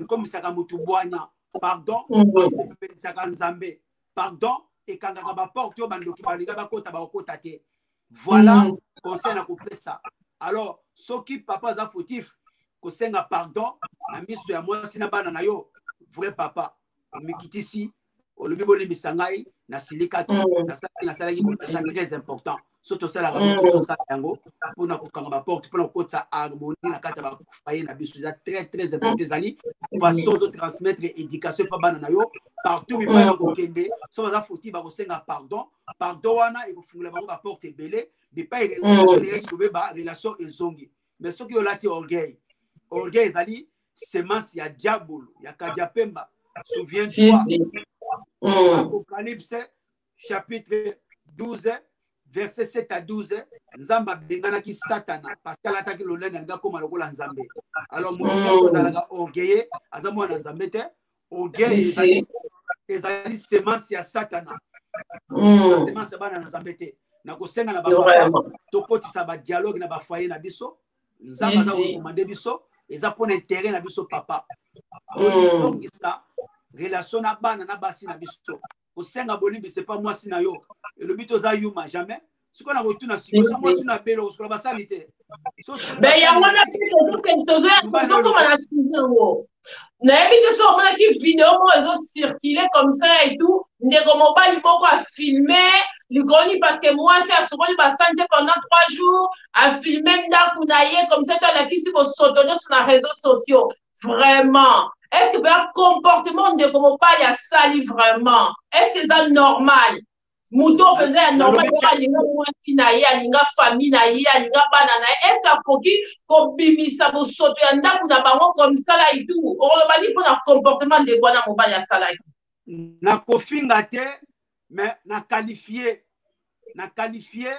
ekomisaka motu bwanya, pardon esepelisaka Nzambe, pardon ekangaka baporte oyo bandoki balinga bakota, bakokota te. Voilà conseil na kopesa. Alors soki papa aza fautif, kosenga pardon na miso ya mwasi na bana na yo, vrai papa, omikitisi, olobi: "Bolimbisa ngai, nasilikaki, nasalaki." Eza très important. So tosalaka ngo, tosala yango mpona kokanga baporte, mpona kokotisa harmonie na kati ya bafoyer na biso. Eza très très important. Ezali façon ozotransmettre éducation epa bana na yo partout bipai bakokende. So baza fautif, bakosenga pardon. Pardon wana ekofungola bango baporte ebele bipai relation eleki kobeba, relation ezongi. Mais soki olati orgueil, orgueil ezali semence ya diabolo, ya kadia pemba. Souviens-toi, Apocalypse chapitre 12, verset 7 à 12, Nzambe abenganaki Satana parce que alataki lolenge, alingi akóma lokola Nzambe. Alors moto nyonso azalaka orgueilleux aza mwana Nzambe te. Orgueil ezali semence ya Satana, eza semence ya bana na Nzambe te. Nakosenga na bapapa, tokotisa badialogue na bafoyer na biso. Nzambe aza korecommander biso, eza mpona intérêt na biso. Papa, tozongisa relation na bana na basi na biso. Kosenga bolimbisi epa mwasi na yo, elobi toza yuma jamais. Sikoyo na kotuna, sikoyo so mwasi na belo kosukola basali te? Me yango wana mpe tozokoma na sujet yango. Nayebi te so omonaki video moko ezocircule comme ça et tout, ndeko mobali moko afilme likoni parce que mwasi asokoli basani te pendant 3 jours, afilme ndako na ye comme ça to alakisi bosoto nyonso na réseaux sociaux. Vraiment, est ce que mpe comportement ndeko mobali asali, vraiment, est ce que eza normal? Moto mpenza ya normal oyo alinga mwasi na ye, alinga famille na ye, alinga bana na ye, est ce que akoki kobimisa bosoto ya ndako na bango comme sala itu? Okoloba nini mpona comportement ndeko wana mobali asalaki? Nakofinga te, mais na qualifie, na qualifie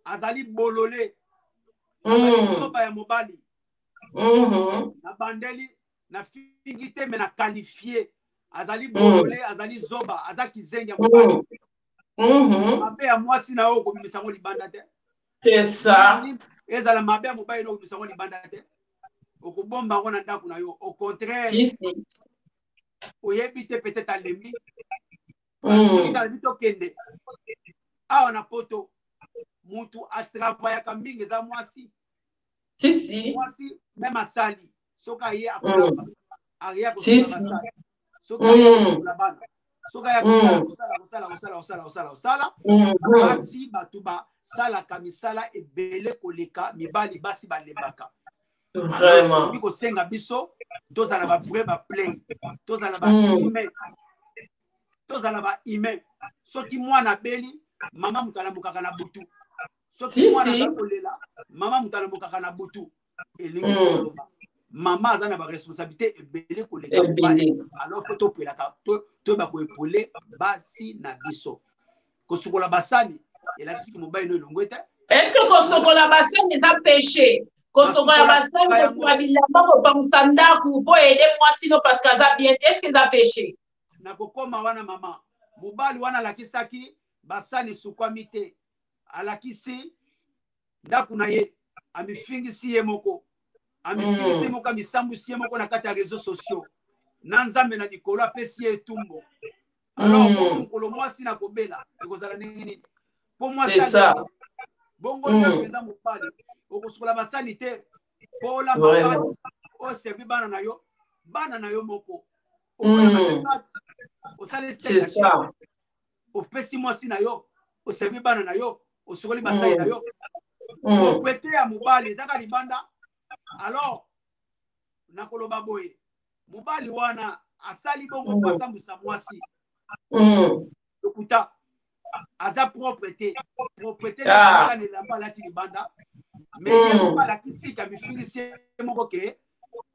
azali bolole, azali zoba ya mobali. Nabandeli, nafingi te, mais na qualifie azali bolole, azali zoba, aza kizengi ya mobali. Mabe ya mwasi na yo okobimisa yango libanda te. C'est ça. Ezala mabe ya mobali na okobimisa yango libanda te, okobomba yango na ndako na yo. Au contraire, Si, si. oyebi te, peut-être alembi. Soki talobi tokende awa na Poto, mutu atravaillaka mingi eza mwasi. Si, si. Mwasi même asali, soki aye akolamba, aye kosukola basali, soki aye kosukola bana, soki aye kosala, kosala, kosala, kosala, kosala, kosala, kosala. Basi, bato basalaka misala ebele koleka mibali. Basi balembaka. Vraiment. Okoki kosenga biso tozala ba vrai ba play, tozala ba humain, tozala ba humain. Soki mwana abeli, mama moto alamukaka na butu. Soki mwana aza kolela, mama moto alamukaka na butu. Elingi koloba mama aza na baresponsabilité ebele koleka mobali. Alors faut topelaka, toyeba koepole basi na biso. Kosukola basani elakisiki mobali no elongwe te. Est ce que kosokola basani eza péché? Kosokola basani, kosuka bilamba, kopangusa ndako mpo ede mwasi no parce que aza bien te, est ce que eza péché? Nakokoma wana, mama. Mobali wana alakisaki basani esukwami te, alakisi ndako na ye, amifingisi ye moko, amifingisi ye moko, amisambwisi ye moko na kati ya réseaux sociaux na Nzambe na likolo apesi ye etumbu. Alors bongo mokolo mwasi na kobela ekozala ndenge nini? Mpo mwasi bongo yo mpenza mobali okosukola basani te mpo olamba pâtes, oservi bana na yo, bana na yo moko, okolamba te pâtes, osali steak, opesi mwasi na yo, oservi bana na yo, osukoli basali na yo. Propriété ya mobali ezaka libanda. Alors nakoloba boye, mobali wana asali bongo mpo asambwisa mwasi. Lokuta, aza propre te. Propreté ezalaka na elamba alati libanda. Mais ye moko alakisi ka mifingisi ye moko ke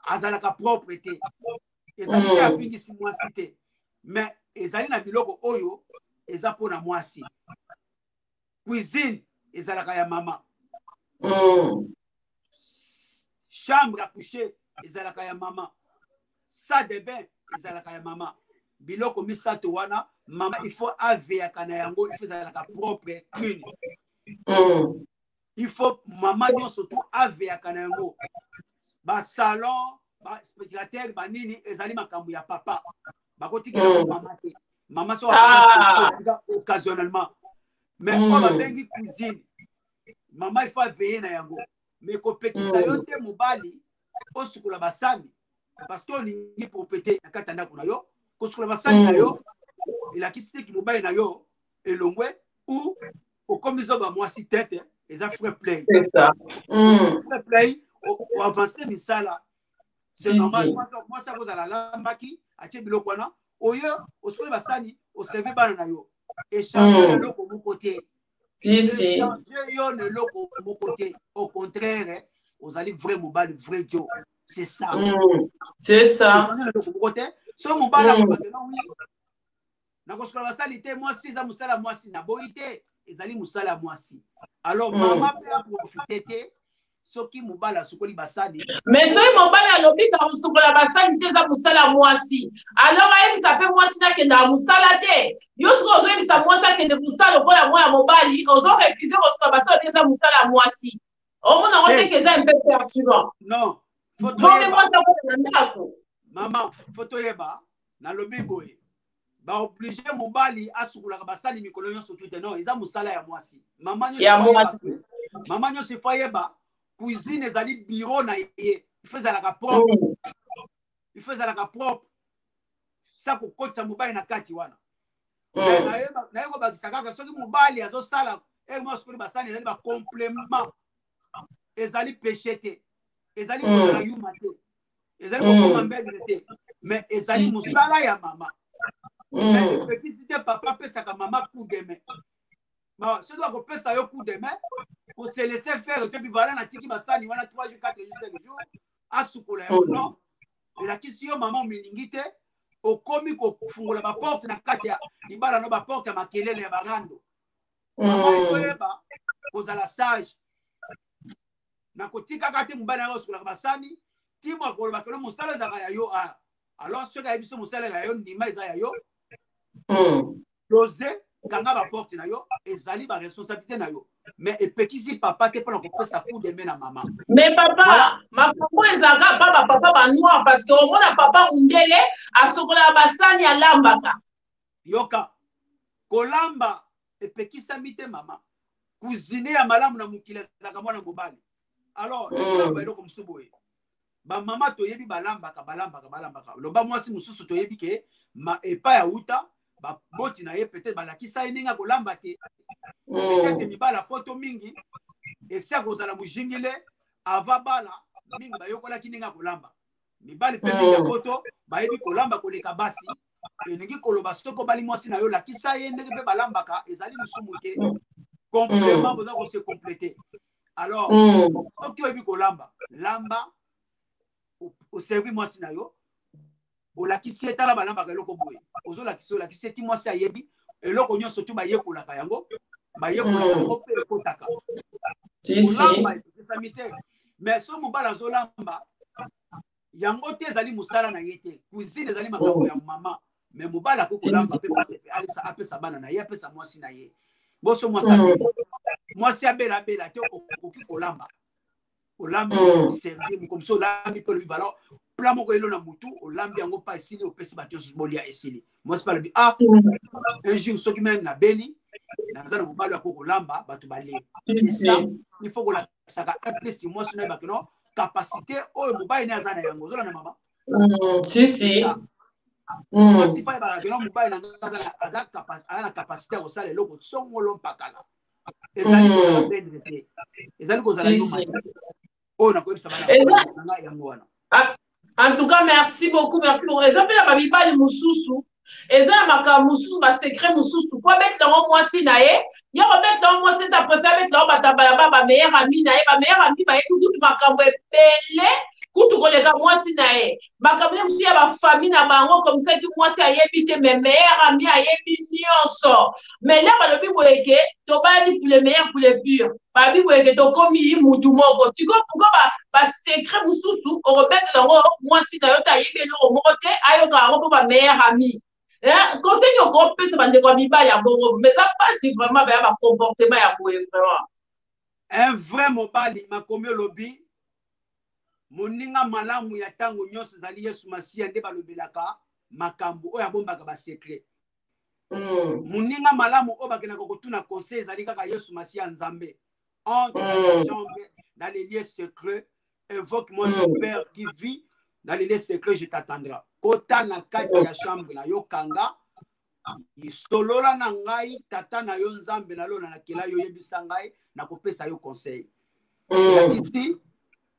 azalaka propre te. Ezali te afingisi mwasi te, mais ezali na biloko oyo eza mpona mwasi. Cuisine ezalaka ya mama, chambre à coucher ezalaka ya mama, salle de bain ezalaka ya mama. Biloko misato wana, mama il faut aveyaka na yango, il faut ezalaka propre, clean. Il faut mama nyonso tu aveyaka na yango. Basalon, baspectateur, banini, ezali makambo ya papa, bakotikela mama te. Mama so occasionnellement, mais oyo babengi cuisine, mama il faut aveye na yango. Mais kopekisa yo te mobali osukola basani parce que olingi propriété na kati ya ndako na yo. Kosukola basani na yo elakisi te ki mobali na yo elongwe ou okomi zoba mwasi te te. Eza fair play. Fair play, oavance misala, c'est normal. Mwasi akozala alambaki, atie biloko wana, oyo osukoli basani, oservi bana na yo, échange na eloko moko te. Échange yo na eloko moko te. Au contraire, ozali vrai mobali, vrai jo, c'est ça. C'est ça. Échange na eloko moko te. So mobali akobake no wi, nakosukola basali te, mwasi eza mosala ya mwasi, naboyi te, ezali mosala ya mwasi. Alors mama mpe aprofite te soki mobali asukoli basani. Mais soki mobali alobi ka kosukola basani te, eza mosala ya mwasi, alors ayebisa mpe mwasi nakendaka mosala te. Yo soki ozoyebisa mwasi akende kosala lokola mwana mobali, ozorefuser kosukola basani obi eza mosala ya mwasi, omona yango te ke eza un peu perturbant? Non. Bonge mwasi akota na ndako. Mama, faut toyeba, nalobi boye, baoblige mobali asukolaka basani mikolo nyonso tu te? Non, eza mosala ya mwasi. Mama nyonso, mama nyonso ifo ayeba cuisine ezali bureau na ye, ifo ezalaka propre. Ifo ezalaka propre sa kokotisa mobali na kati wana. Naye kobakisa kaka, soki mobali azosala ere asukoli basani, ezali bacomplément, ezali péché te, ezali kozala yuma te, ezali kokoma mbendre te, mais ezali mosala ya mama. Mais epekisi te papa apesaka mama coup de main. Bon, soki bakopesa yo coup de main, kose laisser faire te, puis voilà, natiki basani wana 3 jours, 4 jours, 5 jours, asukola yango. Non, elakisi yo mama omilingi te. Okomi kofungola baporte na kati ya libala no, baporte ya makelele ya barando. Mama, il faut yeba kozala sage na kotikaka te mobali na yo osukolaka basani. Timo akoloba kelo mosala ezalaka ya yo. A alors soki ayebi so mosala ya yo, ndima eza ya yo. Dose kanga baporte na yo, ezali baresponsabilité na yo, mais epekisi papa te mpona kopesa coup de main na mama. Mais papa, makambo ezalaka pa bapapa banoir, parce que omona papa mundele asokolaka basani, alambaka. Yoka, kolamba epekisami te. Mama, cuisine ya malamu na mokili ezalaka mwana mobali. Alors nakolamba eloko mosusu boye, bamama toyebi balambaka, balambaka, balambaka. Loba mwasi mosusu toyebi ke ma epai auta, baboti na ye peut-être balakisa ye ndenge akolamba te. Peut-être mibala poto mingi esi akozala mojingile ava bala mingi bayokolaki ndenge akolamba. Mibali mpe mingi ya poto bayebi kolamba koleka basi. Elingi koloba, soki obali mwasi na yo, lakisa ye ndenge mpe balambaka, ezali lisumu te. Complément, boza kose compléter. Alors soki oyebi kolamba, lamba, oservi mwasi na yo, olakisi ye: tala, balambaka eloko boye. Ozolakisa, olakisi ye ti mwasi ayebi. Eloko nyonso tu bayekolaka yango, bayekolaka yango mpe ekotaka. Kolamba epekisami te, mais so mobali azolamba yango te, ezali mosala na ye te. Cuisine ezali makambo ya mama, mais mobali akoki kolamba mpe apesa bana na ye, apesa mwasi na ye. Boso mwasi abela, mwasi abela, abela te, okoki kolamba. Olambi, oservi mokomisi, olambi mpe olobi bala plat moko elo na mutu, olambi yango pa esili, opesi bato nyonso bolia, esili. Mwasi mpe alobi: ah, un jour soki meme nabeli, naza na mobali akoki kolamba, bato balie. C'est ça, il faut kolakisaka un plus mwasi nayebake no capacité oyo mobali ne aza na yango. Ozolanda, mama? Si si. Mwasi mpe ayebaka keno mobali na nga aza na capacité ya kosala eloko songolo mpakala. Ezali kozala bendre te, ezali kozala yuma te. Oyo nakoyebisa bana na ngai yango wana. En tout cas, merci beaucoup, merci beaucoup. Eza mpe na bamibali mosusu, eza na makambo mosusu, basecret mosusu po abetela yango mwasi na ye, ya kobetela yango mwasi ete apréfère abetela yango bato ya bameilleur ami na ye. Bameilleur ami bayebi kutu makambo ebele kutu koleka mwasi na ye, makambo ye mosusu ya bafamille na bango, komisaki mwasi ayebi te, mais meilleur ami ayebi nyonso. Mais la balobi boye ke tobalani pour le meilleur, pour le pire. Babi boye ke tokomi mutu moko. Sikoyo pourquoi basecret mosusu okobetela yango mwasi na yo te, ayebi eloko moko te, ayoka yango mpo bameilleur ami? Conseil nini okopesa bandeko ya mibali ya bongo? Mais eza mpasi vraiment, baya bacomportement ya boye vraiment. Un vrai mobali, makomi olobi moninga malamu ya ntango nyonso ezali Yesu Masiya, nde balobelaka makambo oyo abombaka basecret. Moninga malamu oyo bakendaka kotuna conseil ezali kaka Yesu Masiya Nzambe. Entre dans ta chambre, dans les lieux secrets, invoque-moi ton père qui vit dans les lieux secrets, je t'attendrai. Kota na kati ya chambre na yo, kanga, solola na ngai, tata na yo Nzambe na lola nakela yo, yebisa ngai, nakopesa yo conseil. Elakisi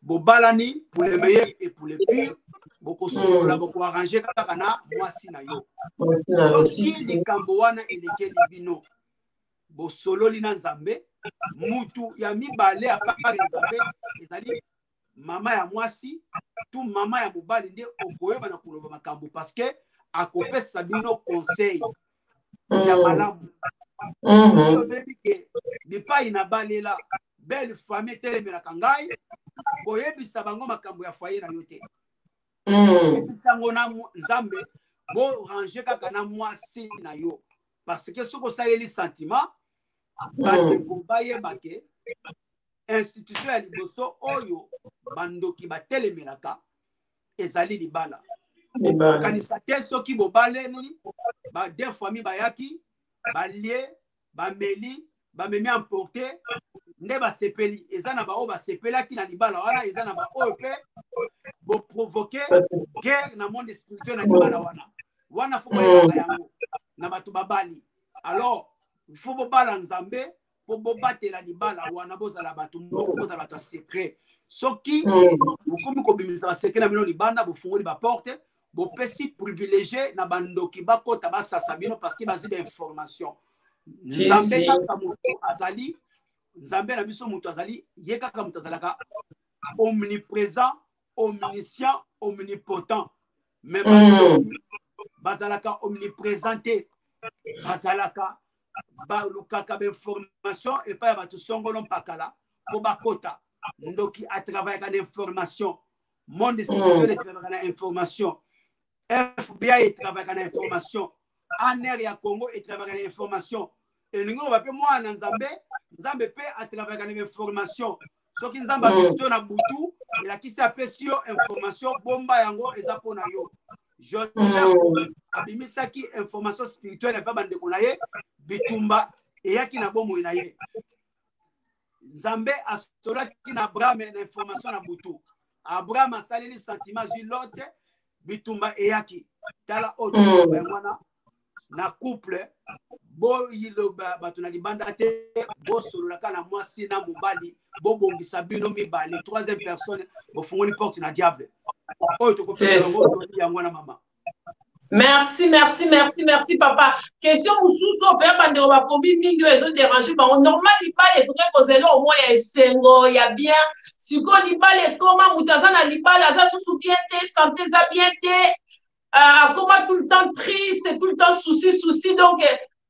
bobalani pour le meilleur et pour le pire, bokosolola, bokoarrange kaka na mwasi na yo. Soki likambo wana elekeli bino, bosololi na Nzambe. Mutu ya mibale à part Nzambe ezali mama ya mwasi tu mama ya mobali, nde okoyeba na koloba makambo, parce que akopesa bino conseil ya malamu. Soki oyebi ke bipai na balela belle famille etelemelaka ngai, koyebisa bango makambo ya foyer na yo te. Yebisa yango na Nzambe, borange kaka na mwasi na yo, parce que soki osaleli sentiment, bandeko bayeba ke institution ya liboso oyo bandoki batelemelaka ezali libala. Kanisa te soki bobaleni, ba deux famille bayaki, balie, bameli, bamemi emporte, nde basepeli. Eza na baoyo basepelaki na libala wana, eza na baoyo mpe boprovoke guerre na monde spirituel na libala wana. Wana faut boyebaka yango na bato babali. Alors faut bobala Nzambe mpo bobatela libala wana, bozala bato moko, bozala bato ya secret. Soki bokomi kobimisa basecret na bino libanda, bofungoli baporte, bopesi privilégie na bandoki bakota, basasa bino, parce que bazwi bainformation. Nzambe kaka moto azali Nzambe na biso, moto azali ye kaka moto azalaka omniprésent, omniscient, omnipotent, mais bandoki. Bazalaka omniprésent te, bazalaka balukaka bainformation epai ya bato songolo mpakala mpo bakota. Ndoki atravayaka na information, monde spirituel etravayaka na information, FBI etravayaka na information, ANR ya Congo etravayaka na information. Elingi koloba mpe mwana na Nzambe, Nzambe mpe atravayaka na information. Soki Nzambe apesi yo na butu, elakisi apesi yo information, bomba yango, eza mpo na yo. Joseph abimisaki information spirituelle epa bandeko na ye, bitumba eyaki na bomoi na ye. Nzambe asolaki na Abraham na information na butu. Abraham asaleli sentiment, azwi Lote, bitumba eyaki. Tala oyo tokoloba yango wana na couple, boyiloba bato na libanda te, bosololaka na mwasi na mobali, bobongisa bino mibale. Troisième personne, bofungoli porte na diable. Oyo tokopesa yango toli yango wana, mama. Merci, merci, merci, merci, papa. Question mosusu oyo mpe bandeko bakomi mingi, oyo ezoderange bango. Normal, libala ekoki kozela au moins ya esengo ya bien. Sikoyo libala ekoma, moto aza na libala aza susu bien te, santé eza bien te, akoma tout le temps triste, tout le temps souci, souci. Donc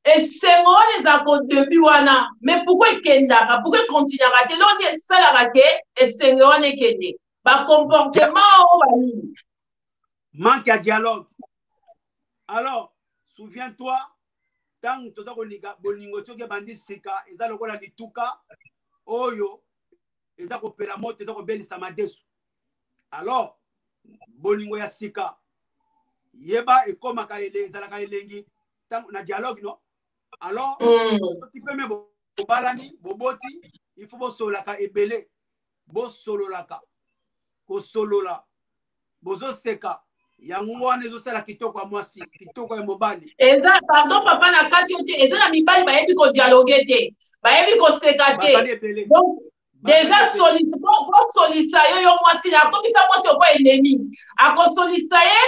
esengo wana ezalaka au début wana, mais pourquoi ekendaka, pourquoi ekontinuaka te? Eloko nini esalaka ke esengo wana ekende? Bacomportement oyo banini? Manque ya dialogue. Alors, souviens-toi, ntango toza kolinga, bolingo soki ebandi sika eza lokola lituka oyo eza kopela moto, eza kobelisa madesu. Alors bolingo ya sika, yeba, ekomaka ele, ezalaka elengi ntango na dialogue, no? Alors soki mpe me bobalani, boboti, il faut bosololaka ebele, bosololaka, kosolola, bozoseka, yango wana ezosala kitoko ya mwasi, kitoko ya mobali. Eza, pardon papa, na kati yo te, eza na mibali bayebi kodialogue te, bayebi koseka te. Donc déjà kosolisa yo, yo mwasi na akomisa mwasi oko ennemi, akosolisa ye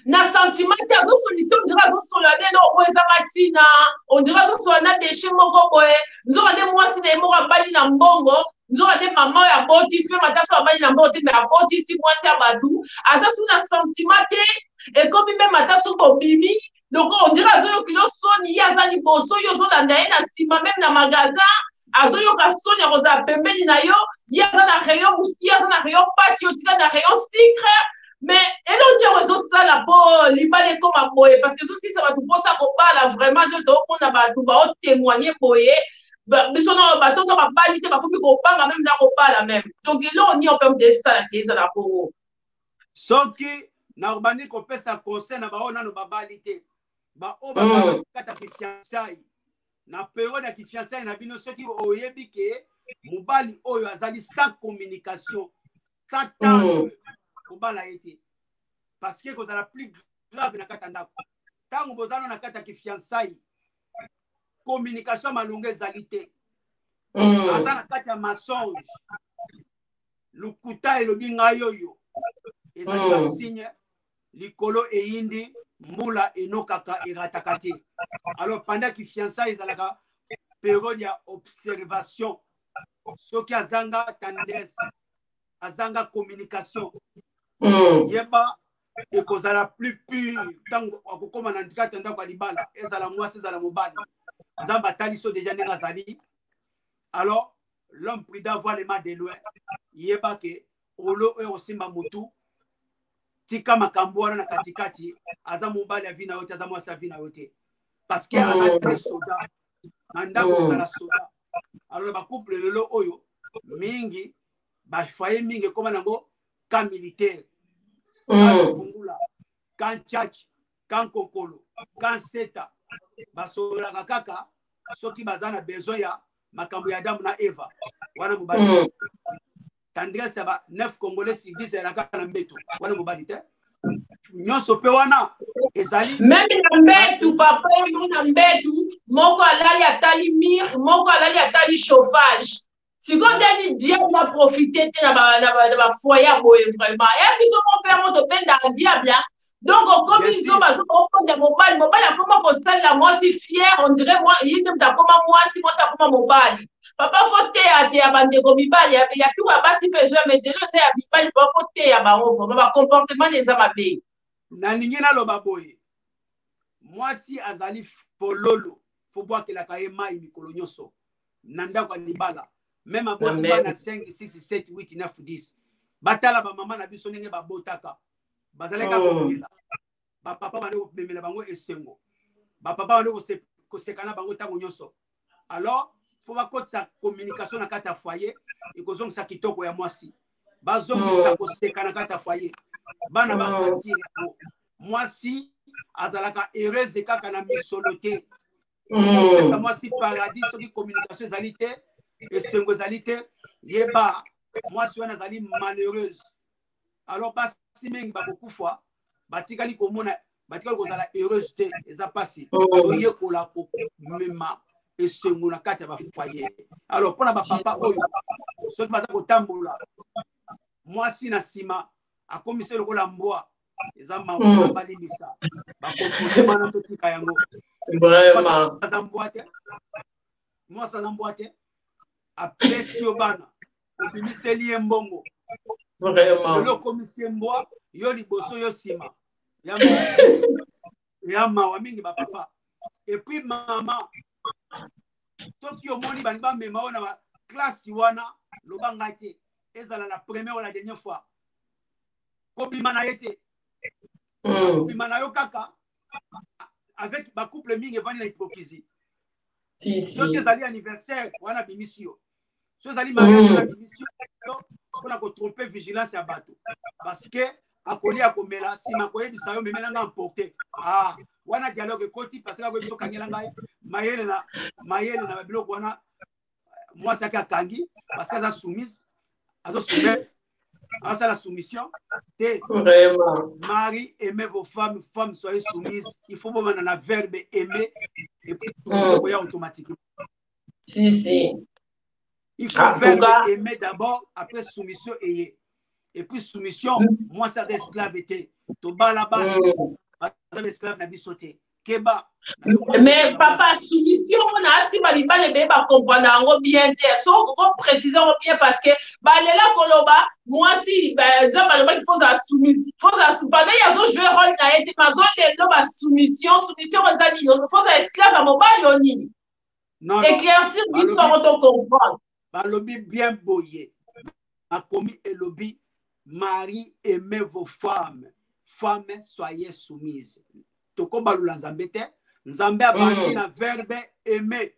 na sentiment te, azosolisa, on dirait azosolola nde eloko oyo ezanga ntina, on dirait azosolola na déchet moko boye. Nzoka nde mwasi na ye moko abali na mbongo, nzoka nde mama oyo abotisi mpe mata so abali na mbongo te, me abotisi mwasi ya bato, aza su na sentiment te. Ekomi meme ata soki bobimi, lokola on dirait azoyokila soni, ye aza liboso, yo ozolanda ye na nsima. Meme na magasin azoyoka soni ya kozala pembeni na yo, ye aza na rayon muski, aza na rayon pâtes, yo tika na rayon sucre. Mais eloko nini yango ezosala mpo libala ekóma boye? Parce que ezosilisa bato mposa kobala vraiment. Nde toomona bato baotémoigne boye, biso no bato no babali te, bakomi kobanga meme na kobala meme. Donc eloko nini mpe moto esalaka ezala bongo? Soki nakobandi kopesa conseil na baoyo nano babali te, baoyo baza na kati ya kifiançailles, na periode ya kifiançailles na bino, soki oyebi ke mobali oyo azali sans communication, sans tendre, kobala ye te, parce que kozala plus grave na kati ya ndako. Ntango boza no na kati ya kifiançailles, communication ya malonga ezali te, aza na kati ya mensonge, lokuta, elobi ngai oyo ezali basigne likolo eyindi, mbula enokaka erataka te. Alors pendant kifiançailles ezalaka période ya observation. Soki azanga tendresse, azanga communication, yeba ekozala plus pure ntango akokóma na kati ya ndako ya libala, ezala mwasi, ezala mobali. Nzambe atali so déjà ndenge azali. Alors l'homme prudent voit le mal de loin. Yeba ke olo oyo osimba motu, tika makambo wana na katikati. Aza mobali ya vie na yo te, aza mwasi ya vie na yo te, parce que aza te soda na ndako, ozala soda. Alors bacouple lelo oyo mingi, bafoyer mingi ekóma nango camp militaire, camp fungula, camp tchatch, camp kokolo, camp seta. Basololaka kaka soki baza na besoin ya makambo ya Adamu na Eva wana. Mobali, tendresse ya ba 9 Congolais sur 10 ezalaka na mbeto wana, mobali te nyonso mpe wana ezali. Meme na mbetu, papa, ye na mbetu moko alali atali mur, moko alali atali chauffage. Sikoyo ndeni diable aprofite te na bafoyer ya boye? Vraiment, ya biso mo mpe yango tobendaka diable. Donc okomi zoba zoba, okonda mobali, mobali akoma kosalela mwasi fier, on dirait ye nde moto akoma mwasi, mwasi akoma mobali. Papa, faut teya teya bandeko mibali ya tuka ya basi mpe ezoya, mais lelo eza ya mibali. Papa, faut teya bango vraiment, bacomportement eza mabe. Nalingi naloba boye. Mwasi azali fololo, faut bwakelaka ye mai mikolo nyonso na ndako ya libala. Meme aboti bana 5, 6, 7, 8, 9, 10. Batala bamama na biso ndenge babotaka, bazalaki kaka komela. Bapapa bande komemela bango esengo, bapapa bande koseka na bango ntango nyonso. Alors faut bakotisa communication na kati ya foyer, ekozongisa kitoko ya mwasi. Bazongisa koseka na kati ya foyer, bana basentir yango. Mwasi azalaka heureuse kaka na misolo te. Opesa mwasi paradis soki communication ezali te, esengo ezali te, yeba mwasi wana azali malheureuse. Alors basi mingi bakokufa, batikali komona, batikali kozala heureuse te. Eza mpasi. Toyekola komema esengo na kati ya bafoyer. Alors mpona bapapa oyo soki baza kotambola mwasi na nsima akomisi lokola mbwa, eza mawa. Balimbisa bacomportement wana, totika yango. Aza mbwa te, mwasi aza mbwa te. Apesi yo bana, obimiseli ye mbongo, lelo okomisi ye mbwa, yo liboso, yo nsima. Ya mawa mingi bapapa. Et puis mama, soki omoni balingi bamema oyo na baklasse wana, loba ngai te, ezala la première ou la dernière fois. Kobima na ye te. Kobima na yo kaka avec bacouple mingi evandi na hypocrisie. Soki ezali anniversaire wana, abimisi yo. So ezali mariage wana, abimisi yo mpona kotromper vigilance ya bato, parce que akolia, akomela, nsima koyebisa yo: "Memela nga emporte." Ah, wana dialogue ekoti, parce que akoyebisa: "Okangela ngai mayele na mayele na babiloko wana." Mwasi ake akangi parce que aza soumise, azosoumettre, azosala soumission te. Mari, aimez vos femmes, femmes, soyez soumises. Il faut bomana na verbe aimer et puis soumission koya automatiquement. Si si. Il faut, ah, verbe aimer d'abord, après soumission eye. Et puis soumission, mwasi aza esclave te. Tobala basi, baza esclave na biso te, keba. Mais papa, soumission mona asimba, mibale ebele bacomprendre yango bien te. So okoprécise yango bien, parce que balela koloba mwasi, Nzambe alobaki faut ozala soumise, faut ozala. Pendant ye azojouer rôle na ye te, mais azolelo basoumission. Soumission eza nini? Faut ozala esclave ya mobali o nini? Éclaircir biso yango, tocomprendre. Balobi bien boye, makomi elobi: "Mari, aimez vos femmes, femmes, soyez soumises." Tokobalula Nzambe te. Nzambe abandi na verbe aimer.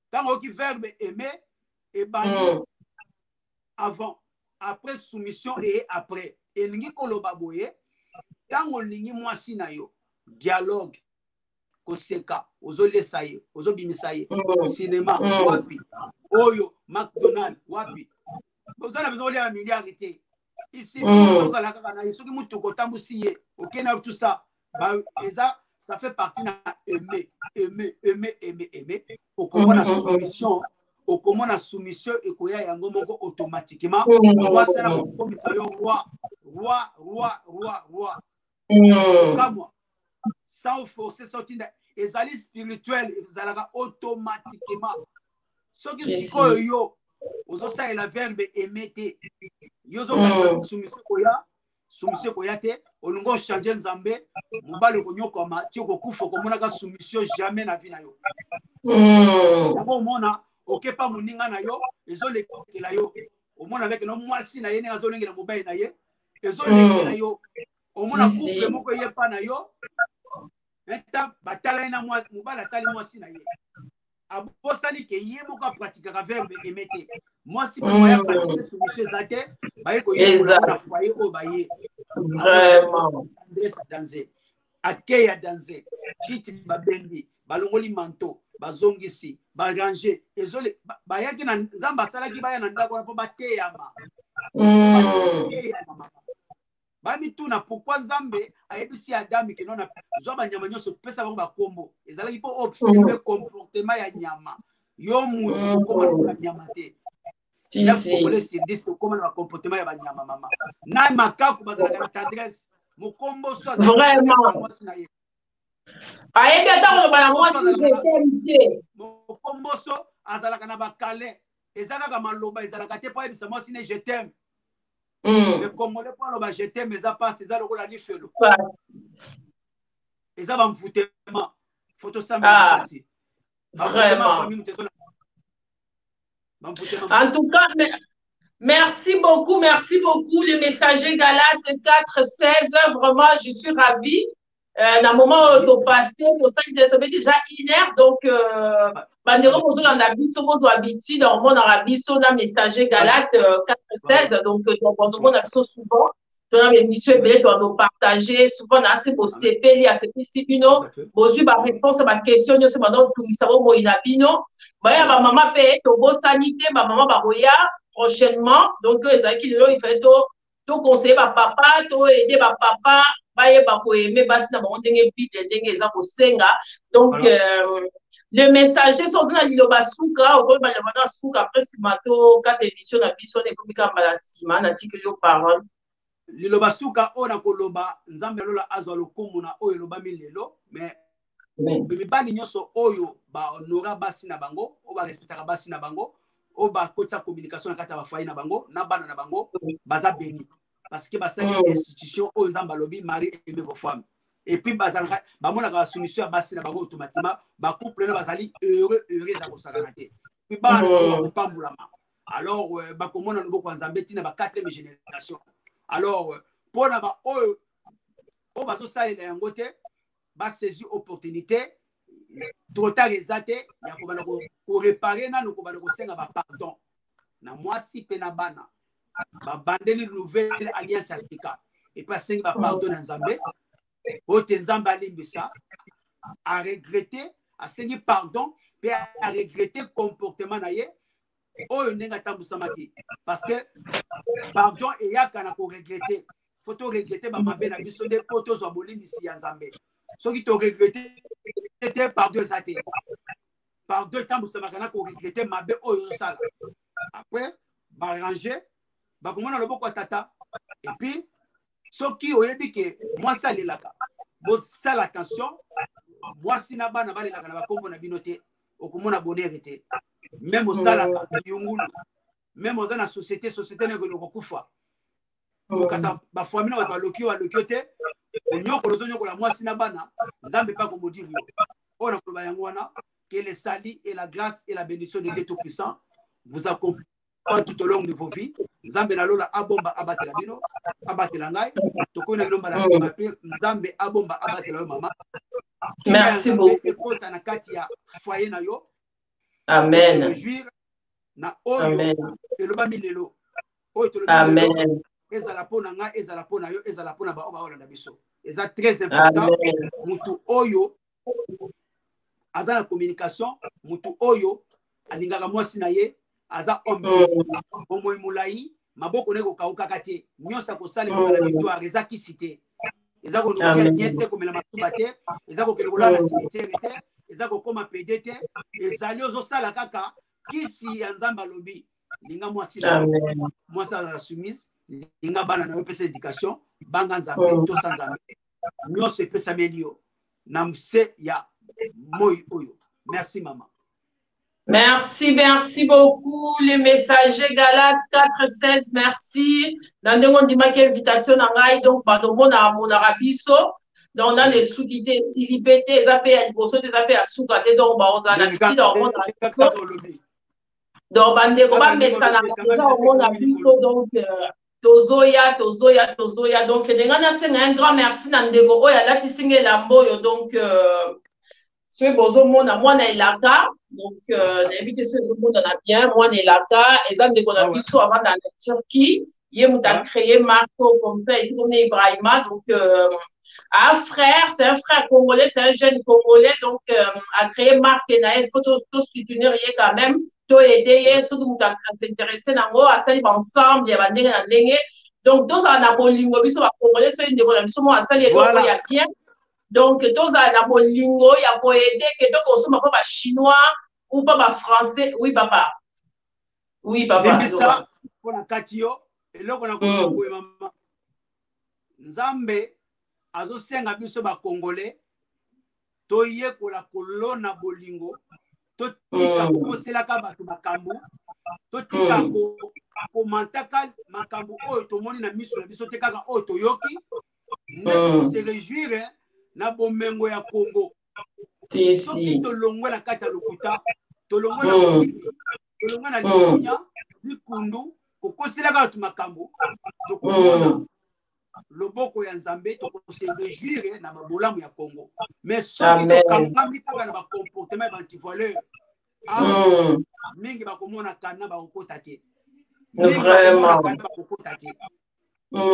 Ntango oyoki verbe aimer, ebandi avant, après soumission et après. Elingi koloba boye: ntango olingi mwasi na yo, dialogue, koseka, ozolesa ye, ozobimisa ye cinéma, wapi oyo McDonald, wapi oza na besoin kolia ya milliard te. Isi ozala kaka na ye, soki mutuka otambusi ye, okende na tout ça, eza, ça fait partie na aimer, aimer, aimer, aimer, aimer. Okomona soumission, okomona soumission ekoya yango moko automatiquement. Mwasi ana kokomisa yo roi, roi, roi, roi, roi. Okamwa, sans forcer, sans tinda, ezali spirituel, ezalaka automatiquement. Soki sikoyo yo ozosalela verbe aimer te, yo ozokanisa soumission koya, soumission ekoya te, olingi ochange Nzambe, mobali okonyokwama ti okokufa, okomonaka soumission jamais na vie na yo. Yango omona okepa moninga na yo, ezolekela yo. Omona avec no mwasi na ye ndenge azolengela mobali na ye, ezolekela yo. Omona couple moko eyepa na yo, batalani na mobali, atali mwasi na ye, abosani ke ye moko apratikaka verbe aimer te. Mwasi mpe moya pratique soumission eza te. Baye koyekola na foyer oyo baye danse, akei ya danse, kiti babendi, balongoli manteau, bazongisi, barange. Ezole bayaki na Nzambe asalaki baya na ndako wana mpo bateyama. Bateyama, bamituna pourquoi Nzambe ayebisi Adamu ke nona zwa banyama nyonso, pesa bango bakombo. Ezalaki mpo observe comportement ya nyama. Yo mutu okóma lokola nyama te. 9 Congolais sur 10 tokóma na bacomportement ya banyama. Mama na makaku bazalaka na tendresse. Mokombo so azalaka mwasi na ye, ayebi ata koloba na mwasi "je t'aime" te. Mokomboso azalaka na bakale, eza kaka maloba ezalaka te mpo ayebisa mwasi ne "je t'aime". Le Congolais, mpo aloba "je t'aime" eza mpasi, eza lokola lifelo. Eza bamvutema, fo tosambela makasi. Vraiment. En tout cas, merci beaucoup, merci beaucoup. Le messager Galate 4, 16, vraiment, je suis ravie. Na moment oyo topasse, tosali tobe déjà une heure, donc bandeko bozolanda biso, bozwa habitude omonaka biso na messager Galate 4 16. Donc tokomona biso souvent, tona baémission ebele, toando partage souvent na asi. Bosepeli, asepelisi bino, bozwi baréponse ya baquestion nyonso banda otungisa bomoi na bino. Baya bamama mpe tobosani te, bamama bakoya prochainement. Donc oyo ezalaki lelo, il fallait to toconseille bapapa, toaider bapapa bayeba koaimer basi na bango ndenge Bible, ndenge eza kosenga. Donc le messager, so oza na liloba suka, okoyeba liloba na suka, après nsima tokata émission na biso na ekomi kaka mbala nsima. Natikeli yo parole. Liloba suka oyo na koloba, Nzambe alola azwa lokumu na oyo elobami lelo. Mais mibali nyonso oyo bahonora basi na bango, oyo barespectaka basi na bango, oyo bakotisa communication na kati ya bafoyer na bango na bana na bango, baza béni, parce que basali institution oyo Nzambe alobi: "Maris, aimez vos femmes." Et puis bazalaka, bamonaka basoumission ya basi na bango, automatiquement bacouple na bazali heureux, heureux eza kosakana te. Puis bana na bango bakopambulama. Alors bakomona loboko ya Nzambe ntina ba quatrième génération. Alors mpona baoyo oyo bazosalela yango te, basaisir opportunité, trop tard eza te ya kobanda koréparer nanu, kobanda kosenga bapardon na mwasi mpe na bana. Babandeli nouvelle alliance ya sika, et puis asengi bapardon na Nzambe oyo te Nzambe alimbisa, aregretter, asengi pardon mpe aregretter comportement na ye oyo ndenge atambusamaki, parce que pardon eyaka na koregretter. Fo toregretter bamabe na biso nde mpo tozwa bolimbisi ya Nzambe. Soki toregretter te, pardon eza te. Pardon etambusamaka na koregretter mabe oyo ozosala. Après baarranger, bakomona loboko ya tata. Et puis soki oyebi ke mwasi alelaka, bosala attention, mwasi na bana balelaka na bakombo na bino te, okomona bonheur te. Même osalaka kiyungulu, même oza na société, société na ekende kokufa. Okasa bafamille na bato baloki yo, baloki yo te, onyokola, ozonyokola mwasi na bana, Nzambe mpe akomaudire yo. Oyo nakoloba yango wana: que le salut et la grâce et la bénédiction de Dieu Tout-Puissant vous accompagnent tout au long de vos vies. Nzambe na lola abomba, abatela bino, abatela ngai. Tokomi na bino mbala nsima mpe Nzambe abomba, abatela yo, mama. Merci beaucoup. Ekota na kati ya foyer na yo. Amen. Réjouir na oyo elobami lelo, oyo tolobi lelo, ezala mpo na ngai, ezala mpo na yo, ezala mpo na baoyo baolanda biso. Eza très important. Mutu oyo aza na communication, mutu oyo alingaka mwasi na ye, aza homme, bomoi molai, maboko na ye kokaukaka te, nyonso akosala ekozala victoire. Eza kisi te, eza kolukia nie te, komela masuba te, eza kokende kolala na cimetière te, eza kokóma pédé te. Ezali ozosala kaka kisi ya Nzambe alobi: linga mwasi na yo, mwasi azala soumise, linga bana na yo, pesa éducation, banga Nzambe, tosa Nzambe, nyonso epesameli yo na se ya moi oyo. Merci, mama. Merci, merci beaucoup. Les messagers Galate 4, 16, merci. Na ndenge ondimaki invitation na ngai, donc bandomona amonaka biso. Donc nano esuki te, esili mpe te, eza mpe ya liboso te, eza mpe ya suka te. Donc baozala na bitila omona biso. Donc bandeko bamesanaka deja omona biso. Donc tozoya, tozoya, tozoya. Donc ndenge nasenga un grand merci na ndeko oyo alatisi nga elamba oyo. Donc soki bozomona mwana elaka, donc nayebi te soki ezomonana bien, mwana elaka eza ndeko na biso avanda na Turquie, ye moto acréé marque comme ça et tout, comme Ibrahima. Donc un frère, c'est un frère congolais, c'est un jeune Congolais, donc a créé marque na ye. Faut to soutenir ye quand même, to aider ye. Soki moto as'intéresse nango, asali baensemble ya bandenge na ndenge. Donc tozala na bolingo, biso bacongolais. Soki ndeko na biso moko asali eloko ya bien, donc tozala na bolingo ya koaider ke tokosomba mpo bachinois ou mpo bafrançais. Oui papa, oui papa. Limbisa mpona kati yo eloko na koloba boye, mama. Nzambe azosenga biso bacongolais toyekola kolona bolingo, totika kokoselaka bato makambo, totika komantaka makambo oyo tomoni na miso na biso te, kaka oyo toyoki nde tokose réjouir. Na bomengo ya Congo. Soki tolongwe na kati ya lokuta, tolongwe na moyibi, tolongwe na likunya, likundu, kokoselaka bato makambo, tokomona loboko ya Nzambe, tokose réjouir na babolamu ya Congo. Mais soki tokangami kaka na bacomportement ya baantivaleur, mingi bakomona kana bakokota te, mingi bakomona kana bakokota te,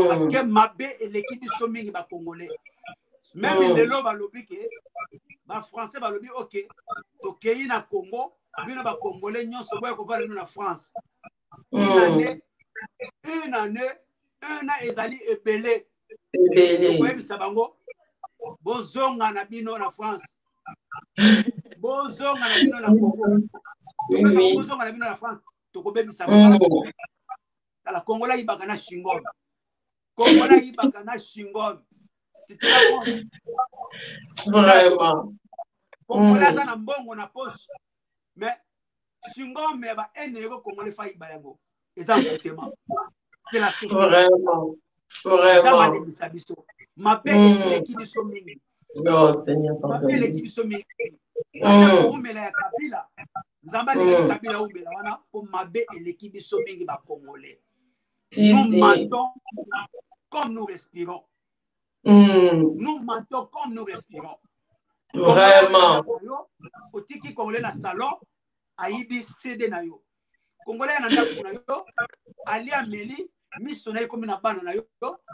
parce que mabe eleki biso mingi bacongolais. Même lelo balobi ke bafrançais balobi ok, tokei na Congo, bino bacongolais nyonso boya kovanda bino na France une année, une année, un an ezali ebele. Tokoyebisa bango bozonga na bino na France, bozonga na bino na Congo, bozonga na bino na France, tokobebisa France. Tala, Congolais ayibaka na chewing-gum, Congolais ayibaka na chewing-gum, tu te rends compte? Vraiment. Congolais aza na mbongo na poche, mais chewing-gum ya ba 1 euro, congolais fa ayiba yango. Eza envoûtement, c'est la société. Vraiment. Nzambe alembisa biso, mabe eleki biso mingi, mabe eleki biso mingi. Ata koumela ya Kabila, Nzambe alingaki Kabila aumela wana mpo mabe eleki biso mingi bacongolais. Nous mentons comme nous respirons. Nous mentons comme nous respirons. Vraiment. Otiki congolais na salon, ayibi CD na yo. Congolais na ndako na yo, ali ameli, miso na ye ekomi na bana na yo,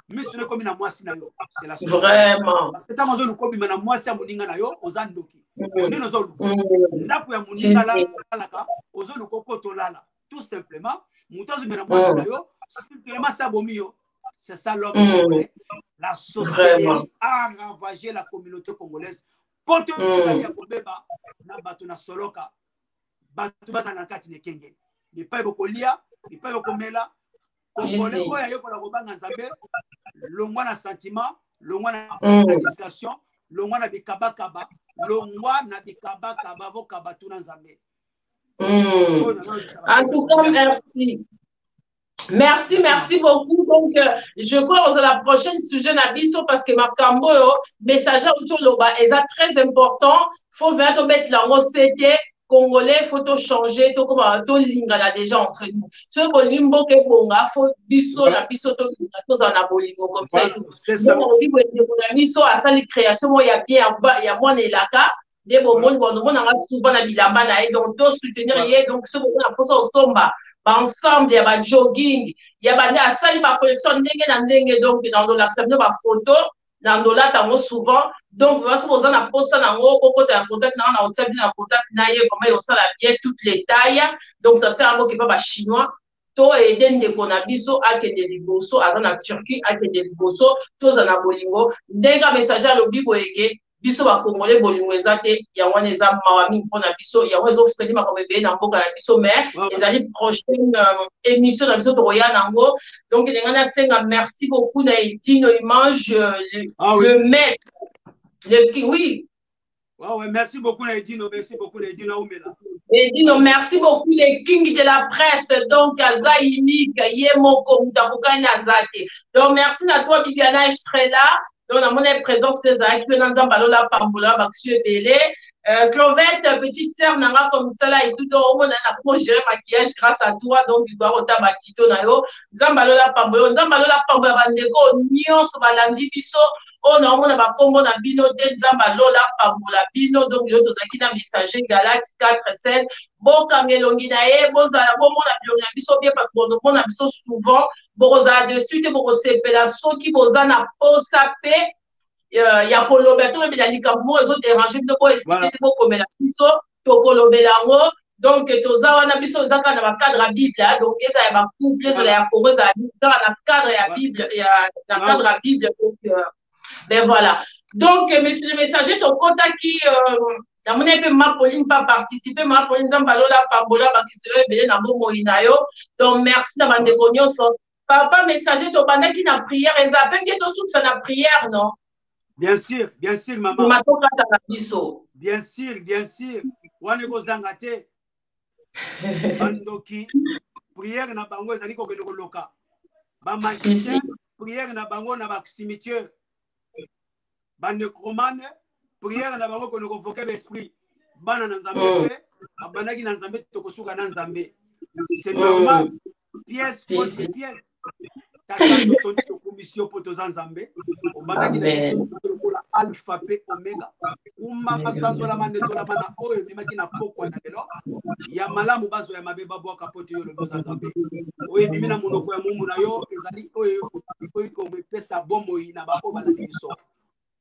miso na ye ekomi na mwasi na yo. C'est la société. Vraiment. Parce que ntango ozoluka obima na mwasi ya moninga na yo, oza ndoki. Nini ozoluka ndako ya moninga alalaka, ozoluka okota olala. Tout simplement, moto azobima na mwasi na yo, spirituellement sa abomi yo. C'est ça l'homme congolais. La sorcellerie a ravagé la communauté congolaise. Poto ezali ya kobeba na bato na soloka, bato bazala na kati na ekenge, epai bokolia, epai bokomela. Congolais oyo ayekola kobanga Nzambe, longwa na sentiment, longwa na distraction, longwa na bikabakaba, longwa na bikabakaba, bokaba tuna Nzambe. En tout cas, merci. Merci, merci beaucoup. Donc, je crois que la prochaine sujet na biso, parce que makambo oyo messager loba est très important. Faut vraiment mettre yango c'était congolais, faut tout changer, tout comme tout lingala déjà entre nous. Ce bolingo mboka ebonga, faut biso na biso to linga, toza na bolingo comme ça et tout. C'est ça. Donc, on dit na biso asali création mo ya bien ya mwana elaka nde bomoni bonomonanga souvent na bilamba na ye, donc to soutenir ye. Donc soki oza na mposa osomba baensemble ya bajogging ya bande, asali bacollection ndenge na ndenge. Donc na ndolakisa bino bafoto na ndolata yango souvent. Donc vraiment, soki oza na mposa nango, okota ya contact nanga, na otia bino na contact na ye. Vraiment osala bien, toutes les tailles. Donc ça sert yango kepa bachinois. To aider ndeko na biso akende liboso, aza na Turquie, akende liboso. Toza na bolingo ndenge message alobi boyeke biso bakongole, bolingo eza te. Yango wana eza mawa mingi mpona biso, yango ezofreiner makambo ebele na mboka na biso. Mais ezali prochaine émission na biso, tokoya nango. Donc ndenge nasenga merci beaucoup na Edino Image, le, Ah oui. le maître, le, oui. Ouais, merci beaucoup Edino, merci beaucoup Edino Aumela. Edino, merci beaucoup, les kings de la presse. Donc, aza unique, ye moko, mutu akokani aza te. Donc, merci na toi, Bibiana Estrella. Donc, na présence que ezalaki mpe na Nzambe alola pambola bakisu ebele. Clovette, petite sœur nanga comme ça là et tout, donc omona na comment gérer maquillage grâce à toi. Donc doit otaba tito na yo. Nzambe alola pambola, Nzambe alola pambola bandeko nyonso balandi biso. Oyo na omona bakombo na bino te, Nzambe alola pambola bino. Donc lelo tozalaki na messager Galate 4 16. Bokanga elongi na ye, bozala bomona bilongi na biso bien, parce que bonomona biso souvent, bokozala dessus te, bokosepela. Soki boza na posa mpe ya kolobela, tolobela likambo moko ezoderange bino, bohésiter te, bokomela biso, tokolobela yango. Donc toza wana, biso eza kaka na bacadre ya Bible. Donc ezala ya bacouple, ezala ya Congo, ezala kaka na cadre ya Bible, na cadre ya Bible. Donc ben voilà. Donc monsieur le messager, tokɔtaki, namoni mpe ma Pauline pa participer. Ma Pauline, Nzambe alola pambola bakiselo ebele na bomoi na yo. Donc merci na bandeko nyonso. Papa messager, tobandaki na prière, eza mpe bien tosukisa na prière, non? Bien sûr, bien sûr, maman. Matokata na biso. Bien sûr, bien sûr. Wana ekozanga te. Bandoki, prière na bango ezali kokende koloka. Bamagicien, prière na bango na bacimetière. Banecromane, prière na bango kono convoquer l'esprit. Bana na Nzambe mpe babandaki na Nzambe, tokosuka na Nzambe. C'est normal. Pièce contre pièce. Tata, totondi, tokumisi yo mpo toza Nzambe. Obandaki na biso lokola alpha mpe omega. Kuma masanzolama, ndetolama na oyo ebimaki na pokwa na lelo ya malamu, bazwa ya mabe babwaka, mpo te yo olobi oza Nzambe. Oyo ebimi na monoko ya mombu na yo ezali oyo oyo komepesa bomoi na baoyo balandi biso.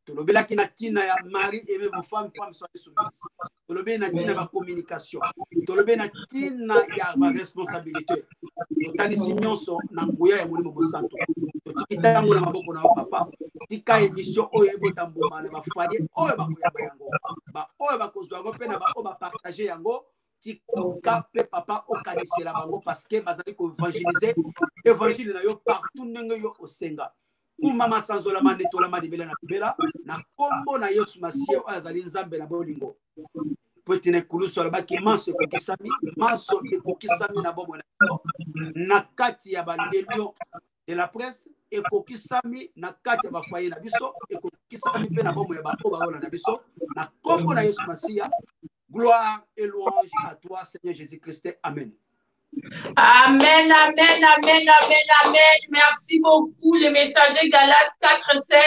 Tolobelaki na ntina ya mari aime vos femmes, femme soyez soumise. Tolobeli na ntina ya bacommunication, tolobeli na ntina ya baresponsabilité. Totalisi nyonso na nguya ya Molimo Mosantu. Totiki ntango na maboko na yo, papa. Tika émission oyo ebota mbuma na bafoyer oyo bakoyamba yango, baoyo bakozwa yango mpe na baoyo bapartage yango. Tika mpe, papa, okanisela bango parce que bazali koevangelize évangile na yo partout ndenge yo osenga. Kumama, sanzolama, netolama libela na libela na nkombo na Yesu Masiya oyo azali Nzambe na bolingo, po ete na ekulusu alobaki: "Manso ekokisami." Manso ekokisami na bomoi na biso na kati ya balelion de la presse, ekokisami na kati ya bafoyer na biso, ekokisami mpe na bomoi ya baoyo baola na biso na nkombo na Yesu Masiya. Gloire et louange à toi, Seigneur Jésus-Christ. Amen. Amen, amen, amen, amen, amen. Merci beaucoup, les messagers Galates 4, 16.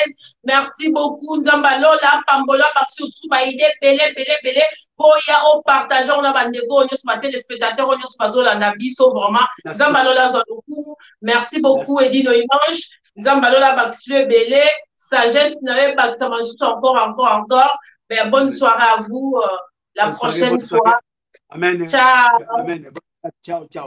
Merci beaucoup, Nzambe alola, pambola, baksusu, baide, bele, bele, bele. Boya, o partager, on a bandeko, nyonso ba téléspectateurs, nyonso bazolanda biso, vraiment. Nzambe alola, zwa lokumu. Merci beaucoup, Edino Imange. Nzambe alola, baksu ebele. Sagesse, na yo, bakisama encore, encore, encore. Ben, bonne soirée à vous. La bonne prochaine soirée, fois. Amen. Ciao. Amen. Ciao, ciao.